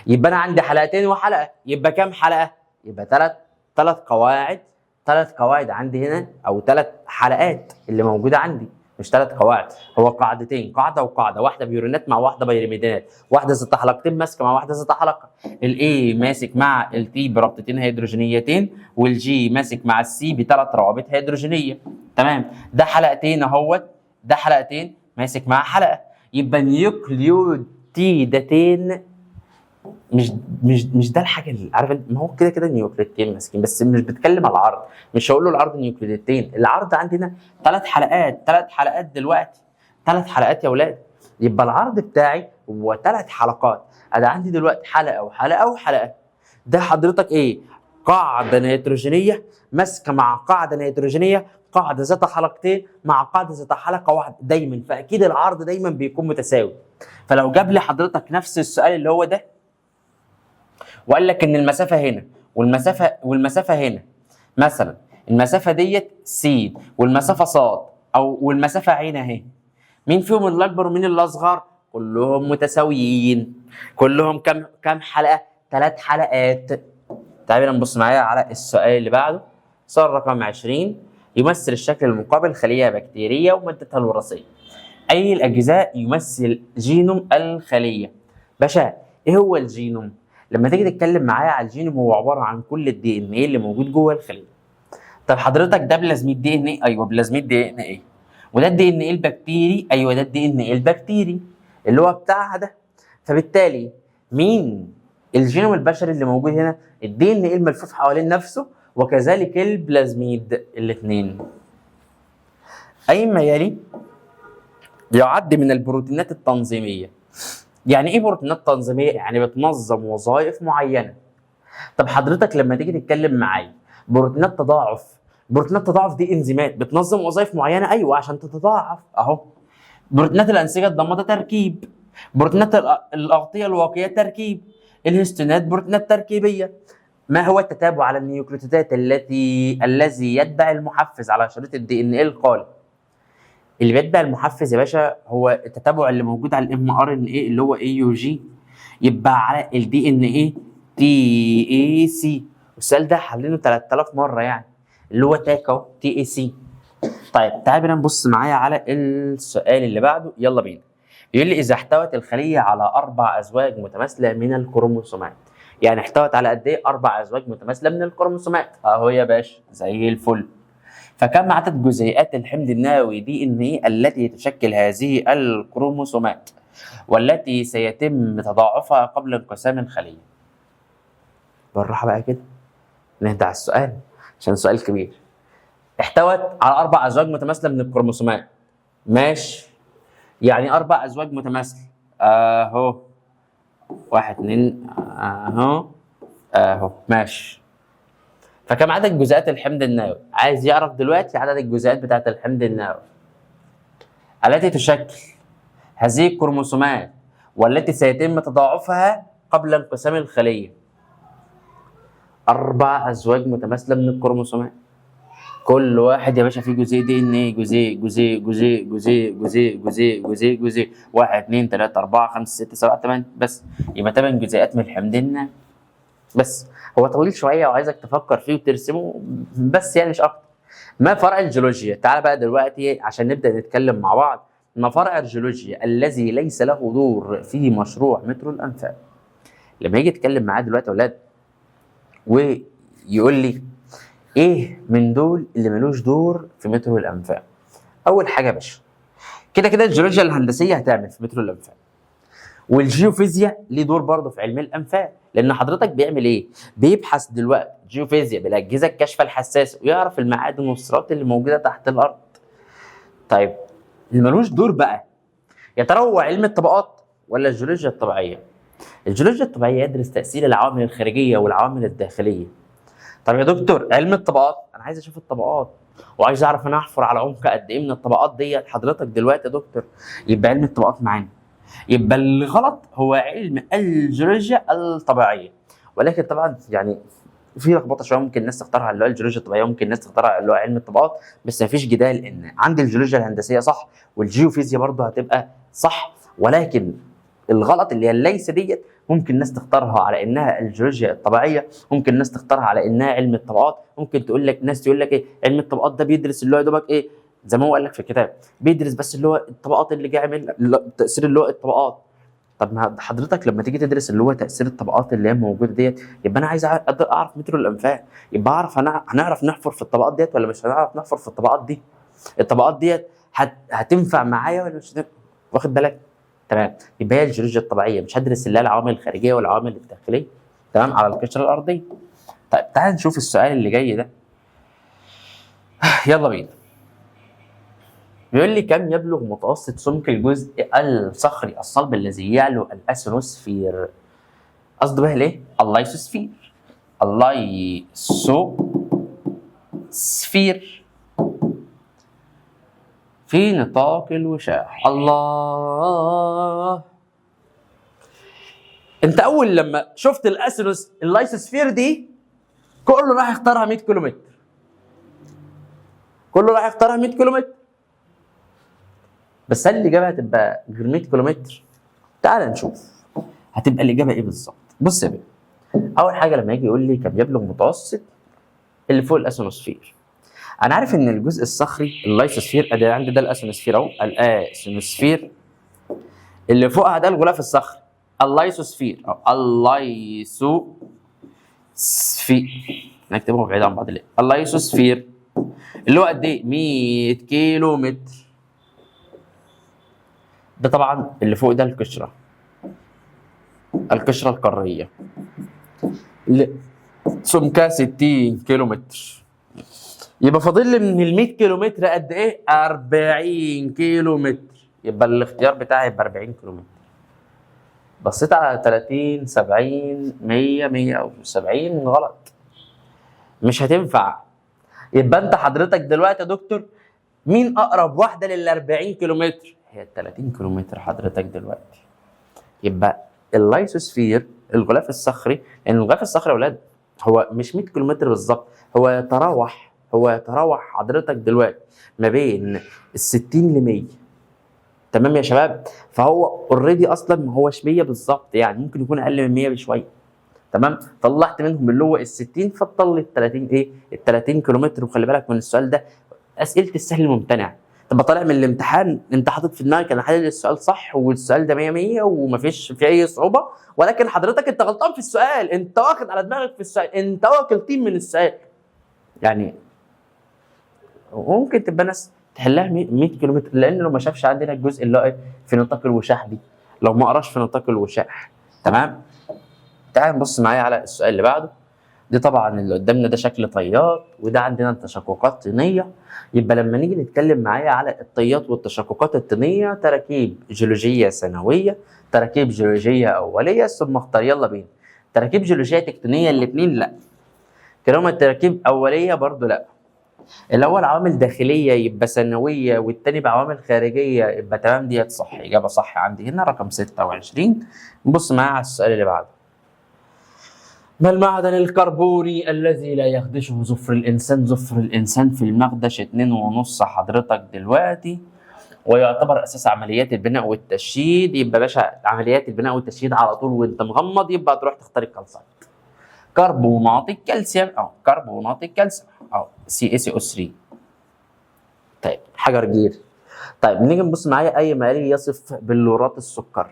يبقى انا عندي حلقتين وحلقه، يبقى كام حلقة؟ يبقى ثلاث قواعد، ثلاث قواعد عندي هنا، او ثلاث حلقات اللي موجودة عندي، مش ثلاث قواعد، هو قاعدتين، قاعدة وقاعدة، واحدة بيورينات مع واحدة بيرميدينات، واحدة ذات حلقتين ماسكه مع واحدة ذات حلقة، ال A ماسك مع ال T برابطتين هيدروجينيتين، وال G ماسك مع ال C بثلاث روابط هيدروجينيه. تمام، ده حلقتين اهوت، ده حلقتين ماسك مع حلقة، يبقى نيوكليوتيدتين. مش ده الحاجة اللي عارف انت، ما هو كده كده نيوكليوتيدتين ماسكين، بس مش بتكلم على العرض، مش هقول له العرض نيوكليوتيدتين، العرض عندنا ثلاث حلقات، ثلاث حلقات دلوقتي، ثلاث حلقات يا اولاد، يبقى العرض بتاعي هو ثلاث حلقات. انا عندي دلوقتي حلقة وحلقه وحلقه. ده حضرتك ايه؟ قاعدة نيتروجينيه ماسكه مع قاعدة نيتروجينيه، قاعدة ذات حلقتين مع قاعدة ذات حلقة واحدة دايما، فاكيد العرض دايما بيكون متساوي. فلو جاب لي حضرتك نفس السؤال اللي هو ده وقال لك ان المسافة هنا والمسافة هنا مثلا، المسافة ديت س والمسافة ص او والمسافة عين اهي، مين فيهم اللي اكبر ومين اللي اصغر؟ كلهم متساويين، كلهم كم حلقة؟ ثلاث حلقات. تعالوا نبص معايا على السؤال اللي بعده، سؤال رقم 20، يمثل الشكل المقابل خليه بكتيريه ومادتها الوراثية. اي الاجزاء يمثل جينوم الخلية؟ باشا ايه هو الجينوم؟ لما تيجي تتكلم معايا على الجينوم هو عبارة عن كل ال DNA اللي موجود جوه الخلية. طب حضرتك ده بلازميد DNA؟ ايوه بلازميد DNA. وده ال DNA البكتيري؟ ايوه ده ال DNA البكتيري اللي هو بتاعها ده. فبالتالي مين الجينوم البشري اللي موجود هنا؟ ال DNA الملفوف حوالين نفسه وكذلك البلازميد الاثنين. اي ما يلي يعد من البروتينات التنظيمية. يعني ايه بروتينات تنظيميه؟ يعني بتنظم وظائف معينة. طب حضرتك لما تيجي تتكلم معايا بروتينات تضاعف، بروتينات تضاعف دي انزيمات بتنظم وظائف معينة، ايوه عشان تتضاعف اهو. بروتينات الانسجة الضامه تركيب، بروتينات الاغطيه الواقيه تركيب، الهستونات بروتينات تركيبيه. ما هو التتابع على النيوكليوتيدات الذي يتبع المحفز على شريط ال DNA القالب؟ اللي بيتبع المحفز يا باشا هو التتابع اللي موجود على ال mRNA اللي هو AUG، يبقى على ال DNA TAC. السؤال ده حلينه 3000 مرة يعني، اللي هو تاك اهو TAC. طيب تعال بينا نبص معايا على السؤال اللي بعده، يلا بينا. بيقول لي اذا احتوت الخلية على 4 ازواج متماثلة من الكروموسومات، يعني احتوت على قد ايه؟ 4 ازواج متماثلة من الكروموسومات اهو يا باشا زي الفل. فكم عدد جزيئات الحمض النووي DNA التي تشكل هذه الكروموسومات والتي سيتم تضاعفها قبل انقسام الخلية؟ بالراحة بقى كده نهدى على السؤال عشان سؤال كبير. احتوت على 4 ازواج متماثلة من الكروموسومات، ماشي، يعني 4 ازواج متماثلة اهو، 1 2 اهو اهو، ماشي. فكم عدد جزيئات الحمض النووي؟ عايز يعرف دلوقتي عدد الجزيئات بتاعت الحمض النووي التي تشكل هذه الكروموسومات والتي سيتم تضاعفها قبل انقسام الخلية. 4 أزواج متماثلة من الكروموسومات، كل واحد يا باشا فيه جزيء DNA، جزيء جزيء جزيء جزيء جزيء جزيء جزيء جزيء، 1 2 3 4 5 6 7 8 بس، يبقى 8 جزيئات من الحمض النووي بس. هو طويل شوية وعايزك تفكر فيه وترسمه بس، يعني مش اكتر. ما فرع الجيولوجيا؟ تعال بقى دلوقتي عشان نبدا نتكلم مع بعض. ما فرع الجيولوجيا الذي ليس له دور في مشروع مترو الانفاق؟ لما يجي يتكلم معاه دلوقتي يا اولاد ويقول لي ايه من دول اللي ملوش دور في مترو الانفاق؟ اول حاجة يا باشا كده كده الجيولوجيا الهندسية هتعمل في مترو الانفاق، والجيوفيزياء ليه دور برضه في علم الانفاق، لان حضرتك بيعمل ايه؟ بيبحث دلوقتي جيوفيزياء بالاجهزة الكاشفة الحساسة ويعرف المعادن والثروات اللي موجودة تحت الارض. طيب اللي ملوش دور بقى يا ترى هو علم الطبقات ولا الجيولوجيا الطبيعية؟ الجيولوجيا الطبيعية يدرس تاثير العوامل الخارجية والعوامل الداخلية. طب يا دكتور علم الطبقات، انا عايز اشوف الطبقات وعايز اعرف انا احفر على عمق قد ايه من الطبقات ديت حضرتك دلوقتي يا دكتور، يبقى علم الطبقات معانا. يبقى الغلط هو علم الجيولوجيا الطبيعية، ولكن طبعا يعني في لخبطة شوية، ممكن الناس تختارها اللي هو الجيولوجيا الطبيعية، ممكن الناس تختارها اللي هو علم الطبقات، بس مفيش جدال ان عندي الجيولوجيا الهندسية صح والجيوفيزياء برضه هتبقى صح، ولكن الغلط اللي هي ليس ديت ممكن الناس تختارها على انها الجيولوجيا الطبيعية، ممكن الناس تختارها على انها علم الطبقات، ممكن تقول لك ناس تقول لك ايه علم الطبقات ده بيدرس اللي هو يا دوبك ايه زي ما هو قال لك في الكتاب، بيدرس بس اللي هو الطبقات اللي جاية من تاثير اللي هو الطبقات. طب ما حضرتك لما تيجي تدرس اللي هو تاثير الطبقات اللي هي موجودة ديت، يبقى انا عايز اعرف مترو الانفاق، يبقى اعرف هنعرف نحفر في الطبقات ديت ولا مش هنعرف نحفر في الطبقات دي؟ الطبقات ديت هتنفع معايا ولا مش هتنفع؟ واخد بالك؟ تمام. يبقى هي الجيولوجيا الطبيعية مش هدرس اللي هي العوامل الخارجية والعوامل الداخلية، تمام، على القشرة الارضية. طيب تعال نشوف السؤال اللي جاي ده، يلا بينا. بيقول لي كم يبلغ متوسط سمك الجزء الصخري الصلب الذي يعلو الاثيروسفير؟ قصده بقى ليه؟ اللايسوسفير. اللايسوسفير في نطاق الوشاح. الله، انت اول لما شفت اللايسوسفير دي كله راح يختارها 100 كيلومتر، كله راح يختارها 100 كيلومتر، بس هل الاجابة هتبقى غير 100 كيلومتر؟ تعال نشوف هتبقى الاجابة ايه بالظبط. بص يا بيه، اول حاجة لما يجي يقول لي كم يبلغ متوسط اللي فوق الاثيروسفير، انا عارف ان الجزء الصخري اللايسوسفير ادي عندي ده الاثيروسفير اهو، الاثيروسفير اللي فوقها ده الغلاف الصخري اللايسوسفير او اللايسوسفير، نكتبهم بعيد عن بعض ليه؟ اللايسوسفير اللي هو قد ايه؟ 100 كيلو متر. ده طبعا اللي فوق ده القشرة، القشرة القارية اللي سمكها 60 كيلو متر، يبقى فاضل لي من ال 100 كيلو متر قد ايه؟ 40 كيلو متر، يبقى الاختيار بتاعي يبقى 40 كيلو متر. بصيت على 30 70 100 170 غلط، مش هتنفع. يبقى انت حضرتك دلوقتي يا دكتور مين اقرب واحدة لل 40 كيلو متر؟ هي ال 30 كيلو متر حضرتك دلوقتي. يبقى اللايسوسفير الغلاف الصخري، لان الغلاف الصخري يا اولاد هو مش 100 كيلو متر بالظبط، هو يتراوح حضرتك دلوقتي ما بين ال 60 ل 100. تمام يا شباب؟ فهو already اصلا ما هوش 100 بالظبط، يعني ممكن يكون اقل من 100 بشوية. تمام؟ طلعت منهم اللي هو ال 60، فتطلع ال 30 ايه؟ ال 30 كيلو متر. وخلي بالك من السؤال ده، اسئلة السهل الممتنع. تبقى طالع من الامتحان انت حاطط في دماغك انا حلل السؤال صح والسؤال ده 100 100 ومفيش في اي صعوبة، ولكن حضرتك انت غلطان في السؤال، انت واخد على دماغك في السؤال، انت واكل طين من السؤال. يعني ممكن تبقى ناس تحلها 100 كيلو متر، لان لو ما شافش عندنا الجزء اللي هو في نطاق الوشاح دي، لو ما قراش في نطاق الوشاح. تمام؟ تعال نبص معايا على السؤال اللي بعده. دي طبعا اللي قدامنا ده شكل طيات، وده عندنا تشققات طينيه. يبقى لما نيجي نتكلم معايا على الطيات والتشققات الطينيه، تراكيب جيولوجيه ثانوية، تراكيب جيولوجيه اوليه، ثم اختار. يلا بينا. تراكيب جيولوجيه تكتونيه الاثنين لا، كلاهما تراكيب اوليه برضو لا. الاول عوامل داخلية يبقى ثانوية، والتاني بعوامل خارجية يبقى تمام، ديت صح، اجابه صح عندي هنا رقم 26. نبص معايا على السؤال اللي بعده. ما المعدن الكربوني الذي لا يخدشه زفر الانسان؟ زفر الانسان في المخدش 2.5 حضرتك دلوقتي، ويعتبر اساس عمليات البناء والتشييد. يبقى باشا عمليات البناء والتشييد على طول وانت مغمض، يبقى تروح تختار ال calcite، كربونات الكالسيوم او كربونات الكالسيوم او CaCO3. طيب حجر جير. طيب نيجي نبص معايا اي ما يصف بلورات السكر.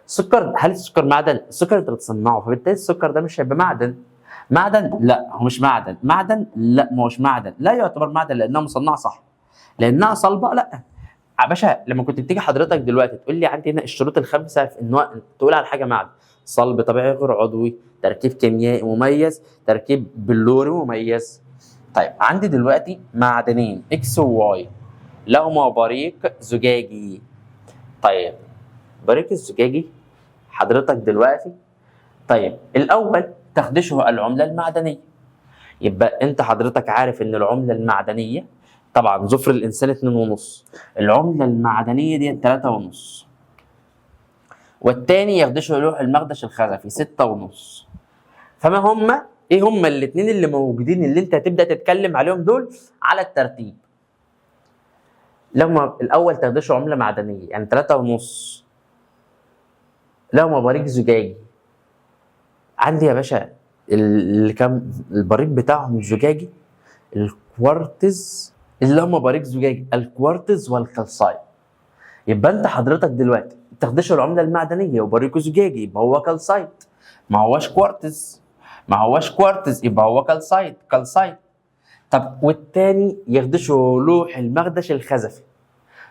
السكر، هل السكر معدن؟ السكر انت بتصنعه، فبالتالي السكر ده مش هيبقى معدن. معدن؟ لا هو مش معدن. معدن؟ لا ما هوش معدن، لا يعتبر معدن لانها مصنعه صح، لانها صلبه لا. يا باشا لما كنت بتيجي حضرتك دلوقتي تقول لي عندي هنا الشروط الخمسة في ان هو تقول على حاجة معدن: صلب طبيعي غير عضوي، تركيب كيميائي مميز، تركيب بلوري مميز. طيب عندي دلوقتي معدنين X و Y لهما بريق زجاجي. طيب بريق الزجاجي حضرتك دلوقتي، طيب الاول تخدشه العملة المعدنية. يبقى انت حضرتك عارف ان العملة المعدنية طبعا ظفر الانسان 2.5، العملة المعدنية دي 3.5، والتاني يخدشه لوح المخدش الخزفي 6.5. فما هما ايه هما الاثنين اللي موجودين اللي انت هتبدا تتكلم عليهم دول على الترتيب؟ لما الاول تخدشه عمله معدنية يعني 3.5، لهما بريق زجاجي. عندي يا باشا اللي كان البريق بتاعهم زجاجي الكوارتز، اللي هم بريق زجاجي الكوارتز وال calcite. يبقى انت حضرتك دلوقتي تخدشه العملة المعدنية وبريقه زجاجي، يبقى هو calcite، ما هوش كوارتز، ما هوش كوارتز، يبقى هو calcite، calcite. طب والتاني يخدشه لوح المخدش الخزفي،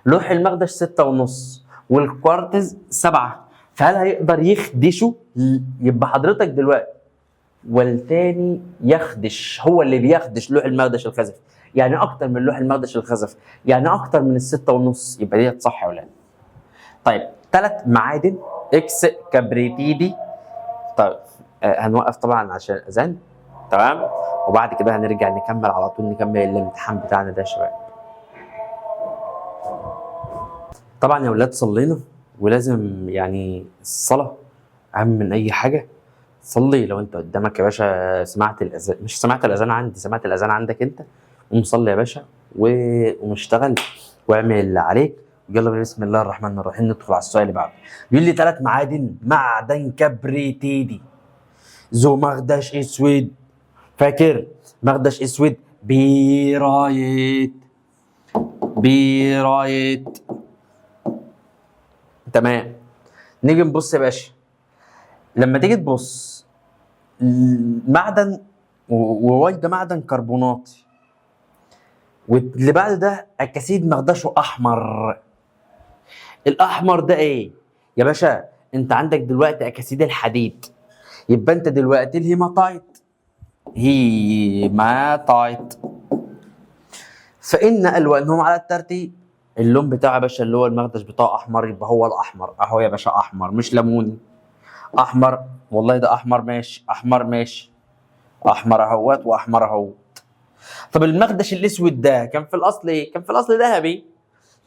لوح المخدش 6.5 والكوارتز 7، فهل هيقدر يخدشه؟ يبقى حضرتك دلوقتي والتاني يخدش، هو اللي بيخدش لوح المخدش الخزفي، يعني اكتر من لوح المخدش الخزفي، يعني اكتر من 6.5، يبقى ديت صح يا ولاد. طيب 3 معادن X كبريتيدي. طيب هنوقف طبعا عشان الاذان، تمام، وبعد كده هنرجع نكمل على طول، نكمل الامتحان بتاعنا ده يا شباب. طبعا يا ولاد صلينا، ولازم يعني الصلاة اهم من اي حاجة. صلي لو انت قدامك يا باشا سمعت الاذان، مش سمعت الاذان عندي، سمعت الاذان عندك انت، قوم صلي يا باشا واشتغل واعمل اللي عليك. يلا بينا بسم الله الرحمن الرحيم ندخل على السؤال اللي بعده. بيقول لي 3 معادن معدن كبريتيدي ذو مخدش اسود، فاكر مخدش اسود؟ pyrite، pyrite، تمام. نيجي نبص يا باشا، لما تيجي تبص معدن و Y ده معدن كربوناتي، واللي بعد ده اكاسيد مخدشه احمر. الاحمر ده ايه يا باشا؟ انت عندك دلوقتي اكاسيد الحديد، يبقى انت دلوقتي الهيماتايت، هيماتايت. فان الوانهم على الترتيب، اللون بتاعه يا باشا اللي هو المخدش بتاعه احمر، يبقى هو الاحمر اهو يا باشا، احمر مش ليموني، احمر والله ده احمر ماشي، احمر ماشي، احمر اهوت واحمر اهوت. طب المخدش الاسود ده كان في الاصل ايه؟ كان في الاصل ذهبي،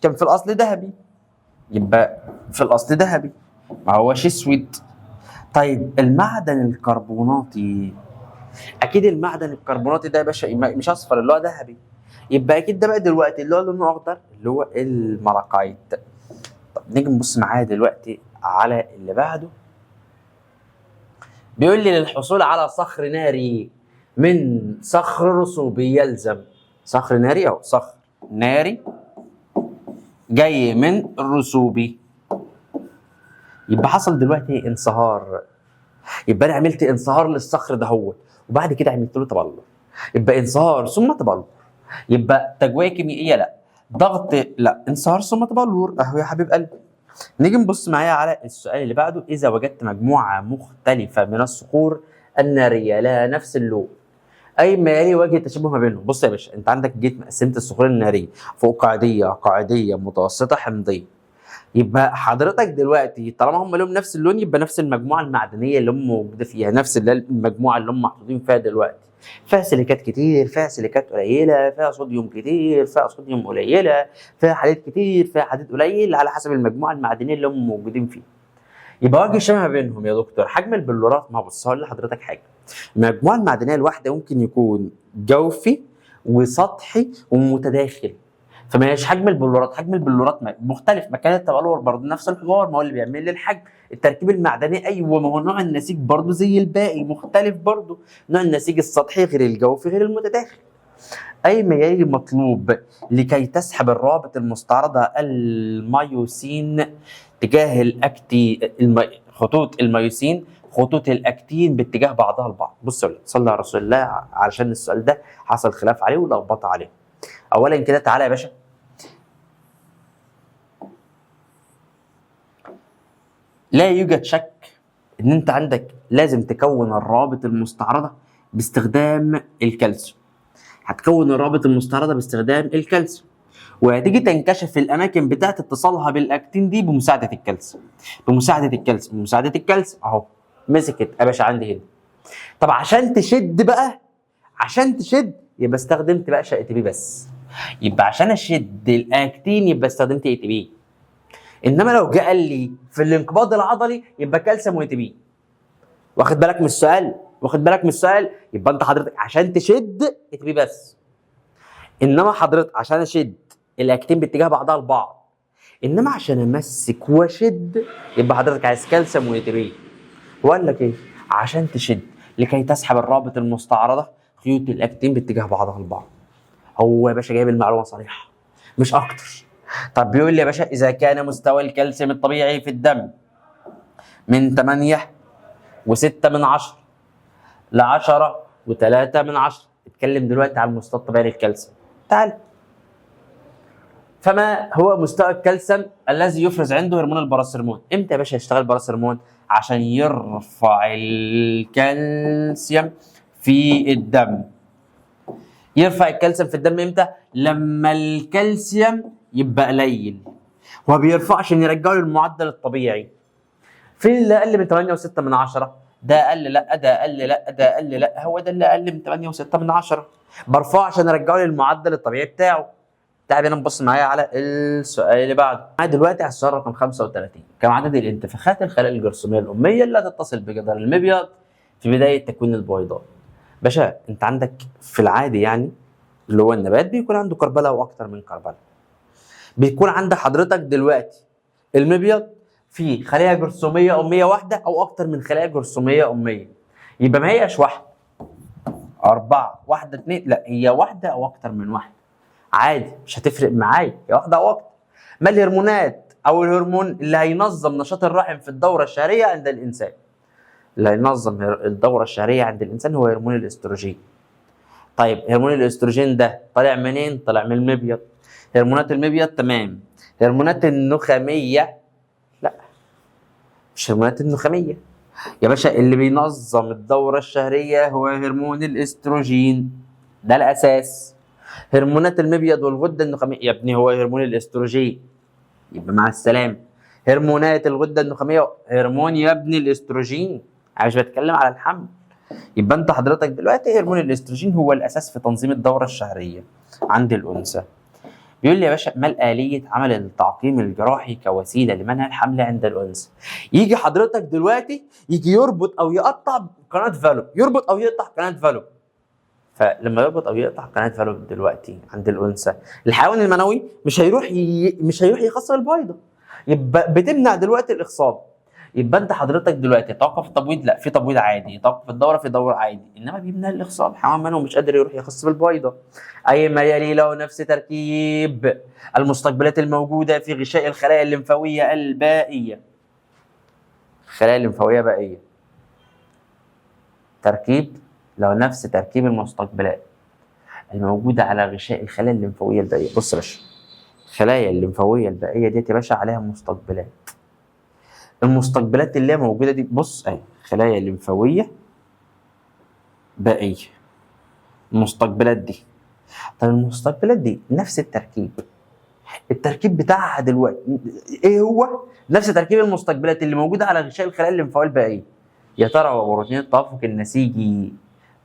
كان في الاصل ذهبي، يبقى في الاصل ذهبي ما هوش اسود. طيب المعدن الكربوناتي، اكيد المعدن الكربوناتي ده يا باشا مش اصفر اللي هو ذهبي، يبقى اكيد ده بقى دلوقتي اللي هو لونه اخضر اللي هو المالاكايت. طب نيجي نبص معايا دلوقتي على اللي بعده. بيقول لي للحصول على صخر ناري من صخر رسوبي يلزم صخر ناري او صخر ناري جاي من الرسوبي، يبقى حصل دلوقتي انصهار، يبقى انا عملت انصهار للصخر ده هو، وبعد كده عملت له تبلور، يبقى انصهار ثم تبلور، يبقى تجويه كيميائية لا، ضغط لا، انصهار ثم تبلور اهو يا حبيب قلبي. نيجي نبص معايا على السؤال اللي بعده. اذا وجدت مجموعة مختلفة من الصخور النارية لها نفس اللون، اي ما يلي وجه التشابه ما بينهم. بص يا باشا، انت عندك جيت قسمت الصخور النارية فوق قاعديه، قاعديه، متوسطه، حمضيه، يبقى حضرتك دلوقتي طالما هم لهم نفس اللون يبقى نفس المجموعة المعدنية اللي هم موجودة فيها، نفس المجموعة اللي هم محطوطين فيها دلوقتي، فيها سيليكات كتير، فيها سيليكات قليله، فيها صوديوم كتير، فيها صوديوم قليله، فيها حديد كتير، فيها حديد قليل، على حسب المجموعة المعدنية اللي هم موجودين فيها. يبقى وجه الشبه ما بينهم يا دكتور حجم البلورات. ما بص هقول لحضرتك حاجة، المجموعة المعدنية الواحدة ممكن يكون جوفي وسطحي ومتداخل، فما هيش حجم البلورات، حجم البلورات مختلف، مكان التبلور برضه نفس الحوار، ما هو اللي بيعمل لي الحجم. التركيب المعدني ايوه، ما هو نوع النسيج برضه زي الباقي مختلف برضه، نوع النسيج السطحي غير الجوفي غير المتداخل. اي ما يلي مطلوب لكي تسحب الروابط المستعرضه الميوسين تجاه الاكتي خطوط الميوسين خطوط الاكتين باتجاه بعضها البعض. بص يا ولاد، صلى على رسول الله، علشان السؤال ده حصل خلاف عليه ولخبطه عليه. اولا كده تعالى يا باشا، لا يوجد شك ان انت عندك لازم تكون الروابط المستعرضه باستخدام الكالسيوم. هتكون الروابط المستعرضه باستخدام الكالسيوم، وهتيجي تنكشف في الاماكن بتاعت اتصالها بالاكتين دي بمساعدة الكالسيوم، بمساعدة الكالسيوم، بمساعدة الكالسيوم. اهو مسكت يا باشا عندي هنا. طب عشان تشد بقى، عشان تشد يبقى استخدمت بقى ATP بس. يبقى عشان اشد الاكتين يبقى استخدمت ATP. انما لو جه قال لي في الانقباض العضلي يبقى كالسيوم و ATP. واخد بالك من السؤال؟ واخد بالك من السؤال؟ يبقى انت حضرتك عشان تشد ATP بس. انما حضرتك عشان اشد الاكتين باتجاه بعضها البعض، انما عشان امسك واشد يبقى حضرتك عايز كالسيوم و ATP. وقال لك ايه؟ عشان تشد لكي تسحب الرابط المستعرضه خيوط الاكتين باتجاه بعضها البعض. هو يا باشا جايب المعلومة صريحه مش اكتر. طب بيقول لي يا باشا اذا كان مستوى الكالسيوم الطبيعي في الدم من 8.6 ل 10.3، اتكلم دلوقتي على المستوى الطبيعي للكالسيوم. تعال، فما هو مستوى الكالسيوم الذي يفرز عنده هرمون الباراثورمون؟ امتى يا باشا يشتغل الباراثورمون؟ عشان يرفع الكالسيوم في الدم. يرفع الكالسيوم في الدم امتى؟ لما الكالسيوم يبقى قليل. هو بيرفع عشان يرجعه للمعدل الطبيعي. فين اللي اقل من 8.6 من 10؟ ده اقل، لا ده اقل، لا ده اقل، لا هو ده اللي اقل من 8.6 من 10. برفعه عشان ارجعه للمعدل الطبيعي بتاعه. تعال بينا نبص معايا على السؤال اللي بعده. معايا دلوقتي على السؤال رقم 35. كم عدد الانتفاخات الخلايا الجرثوميه الامية اللي تتصل بجدار المبيض في بداية تكوين البويضات؟ باشا انت عندك في العادي يعني اللي هو النبات بيكون عنده كربلة واكتر من كربلة. بيكون عند حضرتك دلوقتي المبيض في خليه جرثوميه امية واحدة او اكتر من خليه جرثوميه امية. يبقى ما هيش واحدة، 4، 1، 2، لا هي واحدة او اكتر من واحدة عادي، مش هتفرق معايا، هي واحدة او اكتر. ما الهرمونات او الهرمون اللي هينظم نشاط الرحم في الدورة الشهرية عند الانسان؟ اللي هينظم الدورة الشهرية عند الانسان هو هرمون الاستروجين. طيب هرمون الاستروجين ده طالع منين؟ طالع من المبيض. هرمونات المبيض تمام. هرمونات النخاميه لا، مش هرمونات النخاميه يا باشا. اللي بينظم الدورة الشهرية هو هرمون الاستروجين، ده الاساس. هرمونات المبيض والغده النخاميه يا ابني هو هرمون الاستروجين، يبقى مع السلامة. هرمونات الغدة النخاميه هرمون يا ابني الاستروجين، انا مش بتكلم على الحمل. يبقى انت حضرتك دلوقتي هرمون الاستروجين هو الاساس في تنظيم الدورة الشهرية عند الانثى. بيقول لي يا باشا ما الآلية عمل التعقيم الجراحي كوسيلة لمنع الحمل عند الأنثى؟ يجي حضرتك دلوقتي يجي يربط أو يقطع قناة فالوب، يربط أو يقطع قناة فالوب. فلما يربط أو يقطع قناة فالوب دلوقتي عند الأنثى، الحيوان المنوي مش هيروح مش هيروح يخصب البيضة. يبقى بتمنع دلوقتي الإخصاب. يبقى انت حضرتك دلوقتي توقف التبويض، لا في تبويض عادي، توقف الدورة في دوره عادي، انما بيمنع الاخصاب، حيوان منوي مش قادر يروح يخصب البيضة. اي ما يلي له نفس تركيب المستقبلات الموجودة في غشاء الخلايا الليمفاويه البائيه. الخلايا الليمفاويه بائيه، تركيب لو نفس تركيب المستقبلات الموجودة على غشاء الخلايا الليمفاويه البائيه. بص يا باشا، الخلايا الليمفاويه البائيه ديت يا باشا عليها مستقبلات. المستقبلات اللي هي موجودة دي، بص اهي خلايا ليمفاويه بائيه، المستقبلات دي. طب المستقبلات دي نفس التركيب، التركيب بتاعها دلوقتي ايه هو؟ نفس تركيب المستقبلات اللي موجودة على غشاء الخلايا الليمفاويه البائيه. يا ترى هو بروتين التوافق النسيجي،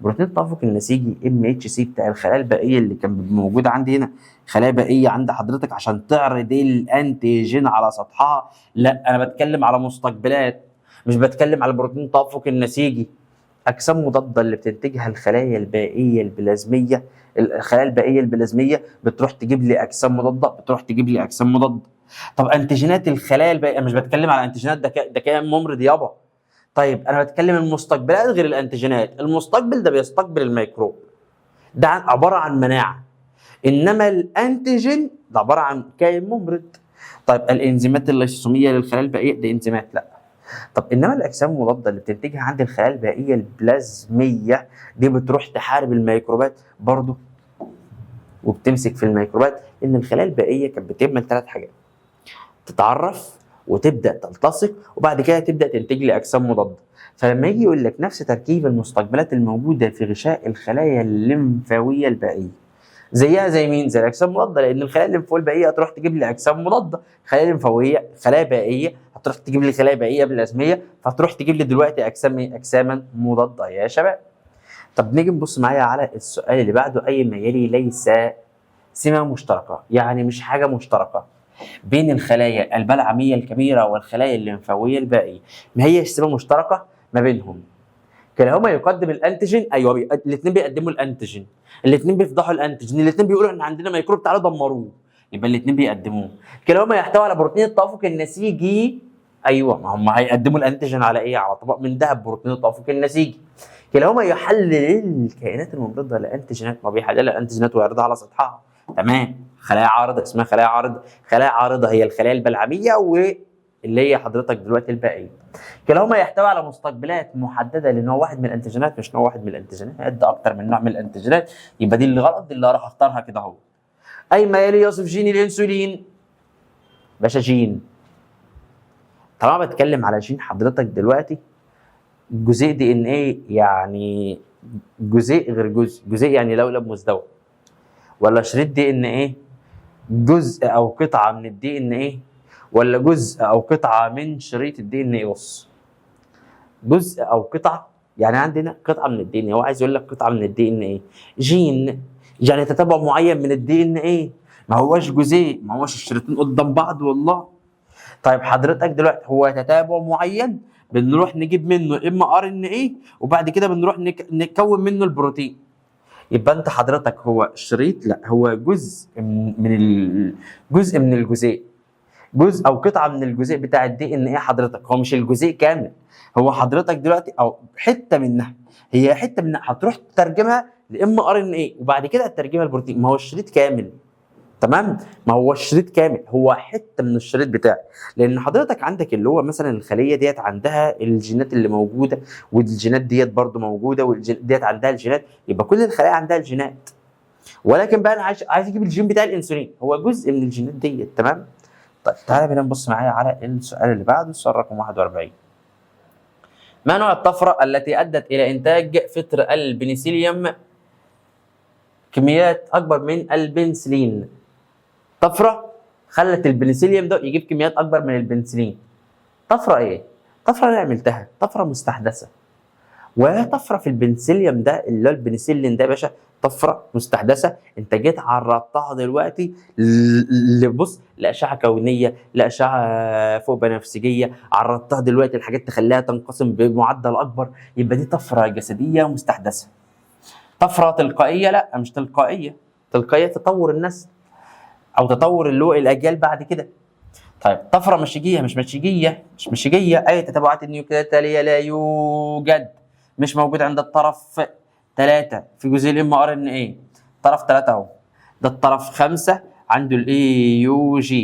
بروتين التوافق النسيجي MHC بتاع الخلايا البائيه اللي كان موجود عندي هنا، خلايا بائيه عند حضرتك عشان تعرض ال antigen على سطحها؟ لا، انا بتكلم على مستقبلات، مش بتكلم على بروتين التوافق النسيجي. اجسام مضادة اللي بتنتجها الخلايا البائيه البلازميه، الخلايا البائيه البلازميه بتروح تجيب لي اجسام مضادة، بتروح تجيب لي اجسام مضادة. طب انتيجينات الخلايا البائيه، مش بتكلم على انتيجينات، ده كائن ممرض يابا. طيب انا بتكلم المستقبلات غير الانتيجينات، المستقبل ده بيستقبل الميكروب، ده عبارة عن مناعة، انما ال antigen ده عبارة عن كائن ممرض. طيب الانزيمات الليسوسوميه للخلايا البائيه، دي انزيمات لا. طب انما الاجسام المضادة اللي بتنتجها عند الخلايا البائيه البلازميه دي بتروح تحارب الميكروبات برضو، وبتمسك في الميكروبات. ان الخلايا البائيه كانت بتعمل 3 حاجات: تتعرف وتبدا تلتصق، وبعد كده تبدا تنتج لي اجسام مضادة. فلما يجي يقول لك نفس تركيب المستقبلات الموجودة في غشاء الخلايا الليمفاويه البائيه، زيها زي مين؟ زي الاجسام المضادة، لان الخلايا الليمفاويه البائيه هتروح تجيب لي اجسام مضادة، خلايا ليمفاويه خلايا بائيه هتروح تجيب لي خلايا بائيه بلازميه، فهتروح تجيب لي دلوقتي اجسام ايه؟ اجساما مضادة يا شباب. طب نيجي نبص معايا على السؤال اللي بعده، اي ما يلي ليس سمه مشتركة، يعني مش حاجة مشتركة بين الخلايا البلعميه الكبيرة والخلايا الليمفاويه البائيه، ما هي سمه مشتركة ما بينهم؟ كلاهما يقدم ال antigen، ايوه الاثنين بيقدموا ال antigen، الاثنين بيفضحوا ال antigen، الاثنين بيقولوا ان عندنا ميكروب تعالوا دمروه، يبقى الاثنين بيقدموه. كلاهما يحتوي على بروتين التوافق النسيجي، ايوه ما هم هيقدموا ال antigen على ايه؟ على طبق من ذهب، بروتين التوافق النسيجي. كلاهما يحلل الكائنات الممرضة لانتيجينات، ما بيحللها الانتيجينات ويعرضها على سطحها، تمام. خلايا عارضه اسمها خلايا عارضه، خلايا عارضه هي الخلايا البلعميه واللي هي حضرتك دلوقتي الباقية. كلاهما يحتوي على مستقبلات محددة لنوع واحد من الانتيجينات، مش نوع واحد من الانتيجينات، ده اكتر من نوع من الانتيجينات، يبقى دي اللي غلط، دي اللي هروح اختارها كده اهو. اي ما يلي يصف جين الانسولين؟ باشا جين، طالما بتكلم على جين حضرتك دلوقتي جزيء DNA، يعني جزيء غير جزء، جزيء يعني لولب مزدوج، ولا شريط DNA جزء او قطعه من ال DNA، ولا جزء او قطعه من شريط ال DNA؟ بص، جزء او قطعه، يعني عندنا قطعه من ال DNA، هو عايز يقول لك قطعه من ال DNA، جين يعني تتابع معين من ال DNA، ما هوش جزيء، ما هوش الشريطين قدام بعض والله. طيب حضرتك دلوقتي هو تتابع معين بنروح نجيب منه mRNA، وبعد كده بنروح نكون منه البروتين. يبقى انت حضرتك هو شريط؟ لا، هو جزء من جزء من الجزيء، جزء او قطعه من الجزيء بتاع ال DNA حضرتك، هو مش الجزيء كامل، هو حضرتك دلوقتي او حتة منها، هي حتة منها هتروح تترجمها ل mRNA وبعد كده هتترجمها لبروتين، ما هو الشريط كامل، تمام؟ ما هو الشريط كامل، هو حتة من الشريط بتاعي، لان حضرتك عندك اللي هو مثلا الخلية ديت عندها الجينات اللي موجودة، والجينات ديت برضو موجودة، والجينات ديت عندها الجينات، يبقى كل الخلايا عندها الجينات. ولكن بقى انا عايز اجيب الجين بتاع الانسولين، هو جزء من الجينات ديت، تمام؟ طيب تعالى بينا نبص معايا على السؤال اللي بعده، السؤال رقم 41. ما نوع الطفرة التي ادت الى انتاج فطر البنسيليوم كميات اكبر من البنسلين؟ طفرة خلت البنسليوم ده يجيب كميات اكبر من البنسلين. طفرة ايه؟ طفرة انا عملتها، طفرة مستحدثة. وطفره في البنسليوم ده اللي هو البنسلين ده يا باشا، طفرة مستحدثة انت جيت عرضتها دلوقتي لبص لاشعه كونية، لاشعه فوق بنفسجيه، عرضتها دلوقتي لحاجات تخليها تنقسم بمعدل اكبر، يبقى دي طفرة جسدية مستحدثة. طفرة تلقائية؟ لا مش تلقائية، تلقائية تطور النسل او تطور اللي هو الاجيال بعد كده. طيب طفرة مشيجيه؟ مش مشيجيه، مش مشيجيه. اي تتابعات النيوكليات التالية لا يوجد، مش موجود عند الطرف 3 في جزيء ال mRNA، طرف 3 اهو، ده الطرف 5 عنده ال AUG،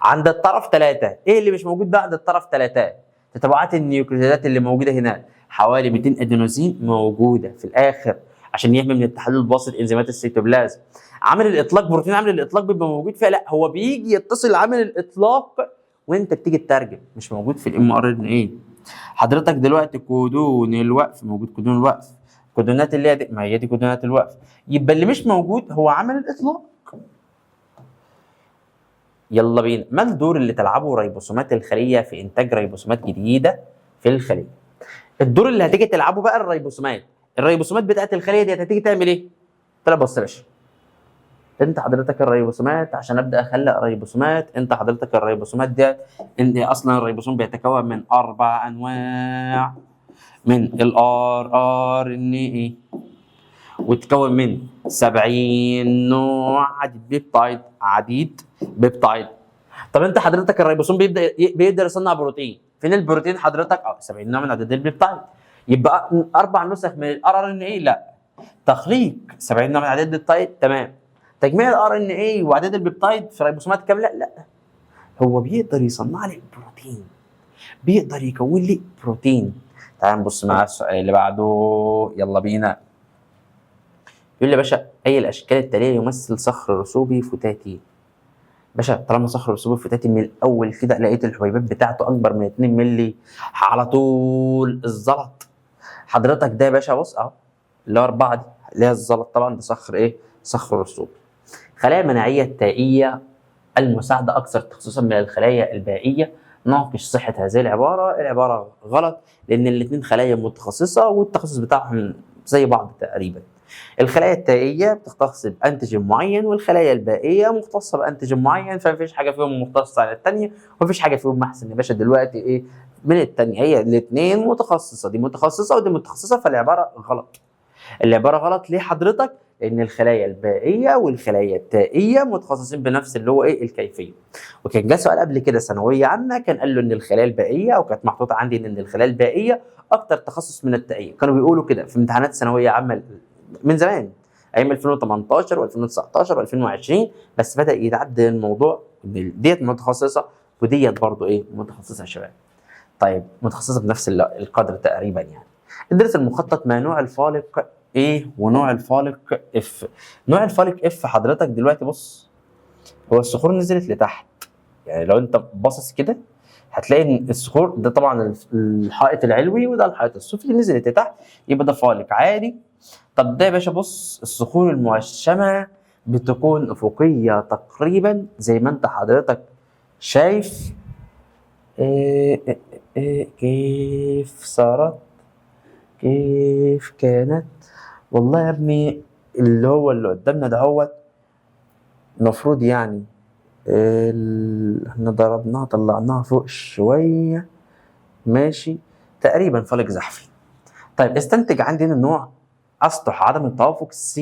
عند الطرف 3 ايه اللي مش موجود بعد الطرف 3؟ تتابعات النيوكليوتيدات اللي موجودة هنا حوالي 200 ادينوزين موجودة في الاخر عشان يحمي من التحلل بواسطة انزيمات السيتوبلازم. عامل الاطلاق، بروتين عامل الاطلاق بيبقى موجود فيها؟ لا، هو بيجي يتصل عامل الاطلاق وانت بتيجي تترجم، مش موجود في ال mRNA. حضرتك دلوقتي كودون الوقف موجود، كودون الوقف، كودونات اللي هي دي، ما هي دي كودونات الوقف، يبقى اللي مش موجود هو عامل الاطلاق. يلا بينا، ما الدور اللي تلعبه ريبوسومات الخلية في انتاج ريبوسومات جديدة في الخلية؟ الدور اللي هتيجي تلعبه بقى الريبوسومات، الريبوسومات بتاعت الخلية دي هتيجي تعمل ايه؟ طلع بص يا باشا، انت حضرتك الريبوسومات عشان ابدا اخلق ريبوسومات، انت حضرتك الريبوسومات ديت ان اصلا الريبوسوم بيتكون من 4 انواع من ال rRNA، وتكون من 70 نوع عديد peptide، عديد peptide. طب انت حضرتك الريبوسوم بيقدر يصنع بروتين، فين البروتين حضرتك؟ 70 نوع من عديد ال peptide، يبقى 4 نسخ من ال rRNA؟ لا، تخليق 70 نوع من عديد ال peptide، تمام. تجميع ال RNA وعدد ال peptide في ريبوسومات كاملة؟ لا، هو بيقدر يصنع لي بروتين، بيقدر يكون لي بروتين. تعال نبص مع السؤال اللي بعده، يلا بينا. يقول لي يا باشا اي الاشكال التالية يمثل صخر رسوبي فتاتي؟ باشا طالما صخر رسوبي فتاتي من الاول كده لقيت الحبيبات بتاعته اكبر من 2 مللي على طول الزلط. حضرتك ده يا باشا بص اهو اللي هو 4 دي اللي هي الزلط، طبعا ده صخر ايه؟ صخر رسوبي. خلايا مناعية التائيه المساعدة اكثر تخصصا من الخلايا البائيه. ناقش صحة هذه العبارة. العبارة غلط لان الاثنين خلايا متخصصة والتخصص بتاعهم زي بعض تقريبا. الخلايا التائيه بتختص ب antigen معين والخلايا البائيه مختصة ب antigen معين، فمفيش حاجة فيهم مختصة عن الثانية ومفيش حاجة فيهم احسن يا باشا دلوقتي ايه من الثانية، هي الاثنين متخصصة، دي متخصصة ودي متخصصة، فالعباره غلط. العبارة غلط ليه حضرتك؟ لان الخلايا البائيه والخلايا التائيه متخصصين بنفس اللي هو ايه الكيفية. وكان جه سؤال قبل كده ثانوية عامة كان قال له ان الخلايا البائيه، او كانت محطوطة عندي ان الخلايا البائيه اكتر تخصص من التائيه، كانوا بيقولوا كده في امتحانات ثانوية عامة من زمان ايام 2018 و2019 و2020، بس بدا يتعدل الموضوع ان ديت متخصصة وديت برضو ايه متخصصة يا شباب. طيب متخصصة بنفس القدر تقريبا يعني. ادرس المخطط ما نوع الفالق A ونوع الفالق F. نوع الفالق F حضرتك دلوقتي بص هو الصخور نزلت لتحت، يعني لو انت باصص كده هتلاقي ان الصخور ده طبعا الحائط العلوي وده الحائط السفلي نزلت لتحت، يبقى ده فالق عادي. طب ده يا باشا بص الصخور المهشمه بتكون افقية تقريبا زي ما انت حضرتك شايف. إيه إيه إيه كيف صارت؟ كيف كانت؟ والله يا ابني اللي هو اللي قدامنا ده هو المفروض يعني احنا ضربناها طلعناها فوق شوية ماشي تقريبا فلك زحفي. طيب استنتج عندي هنا نوع اسطح عدم التوافق س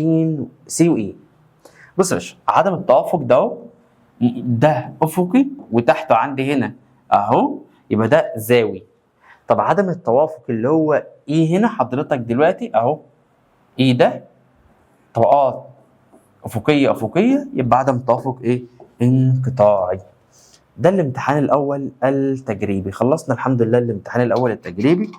C و E. بص يا باشا عدم التوافق ده ده افقي وتحته عندي هنا اهو، يبقى ده زاوي. طب عدم التوافق اللي هو E هنا حضرتك دلوقتي اهو E ده طبقات افقية افقية، يبقى عدم توافق ايه؟ انقطاعي. ده الامتحان الاول التجريبي، خلصنا الحمد لله الامتحان الاول التجريبي.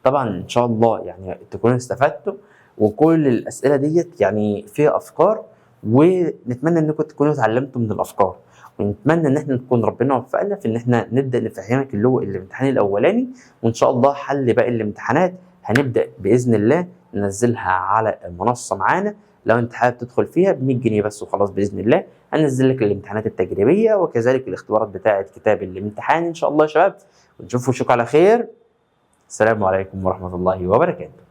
طبعا ان شاء الله يعني تكونوا استفدتوا، وكل الاسئلة ديت يعني فيها افكار، ونتمنى انكم تكونوا اتعلمتوا من الافكار، ونتمنى ان احنا نكون ربنا وفقنا في ان احنا نبدا نفهمك اللي هو الامتحان الاولاني، وان شاء الله حل باقي الامتحانات هنبدا باذن الله ننزلها على المنصة معانا. لو انت حابب تدخل فيها ب 100 جنيه بس وخلاص باذن الله هننزل لك الامتحانات التجريبية وكذلك الاختبارات بتاعه كتاب الامتحان ان شاء الله يا شباب. ونشوف وشكم على خير. السلام عليكم ورحمة الله وبركاته.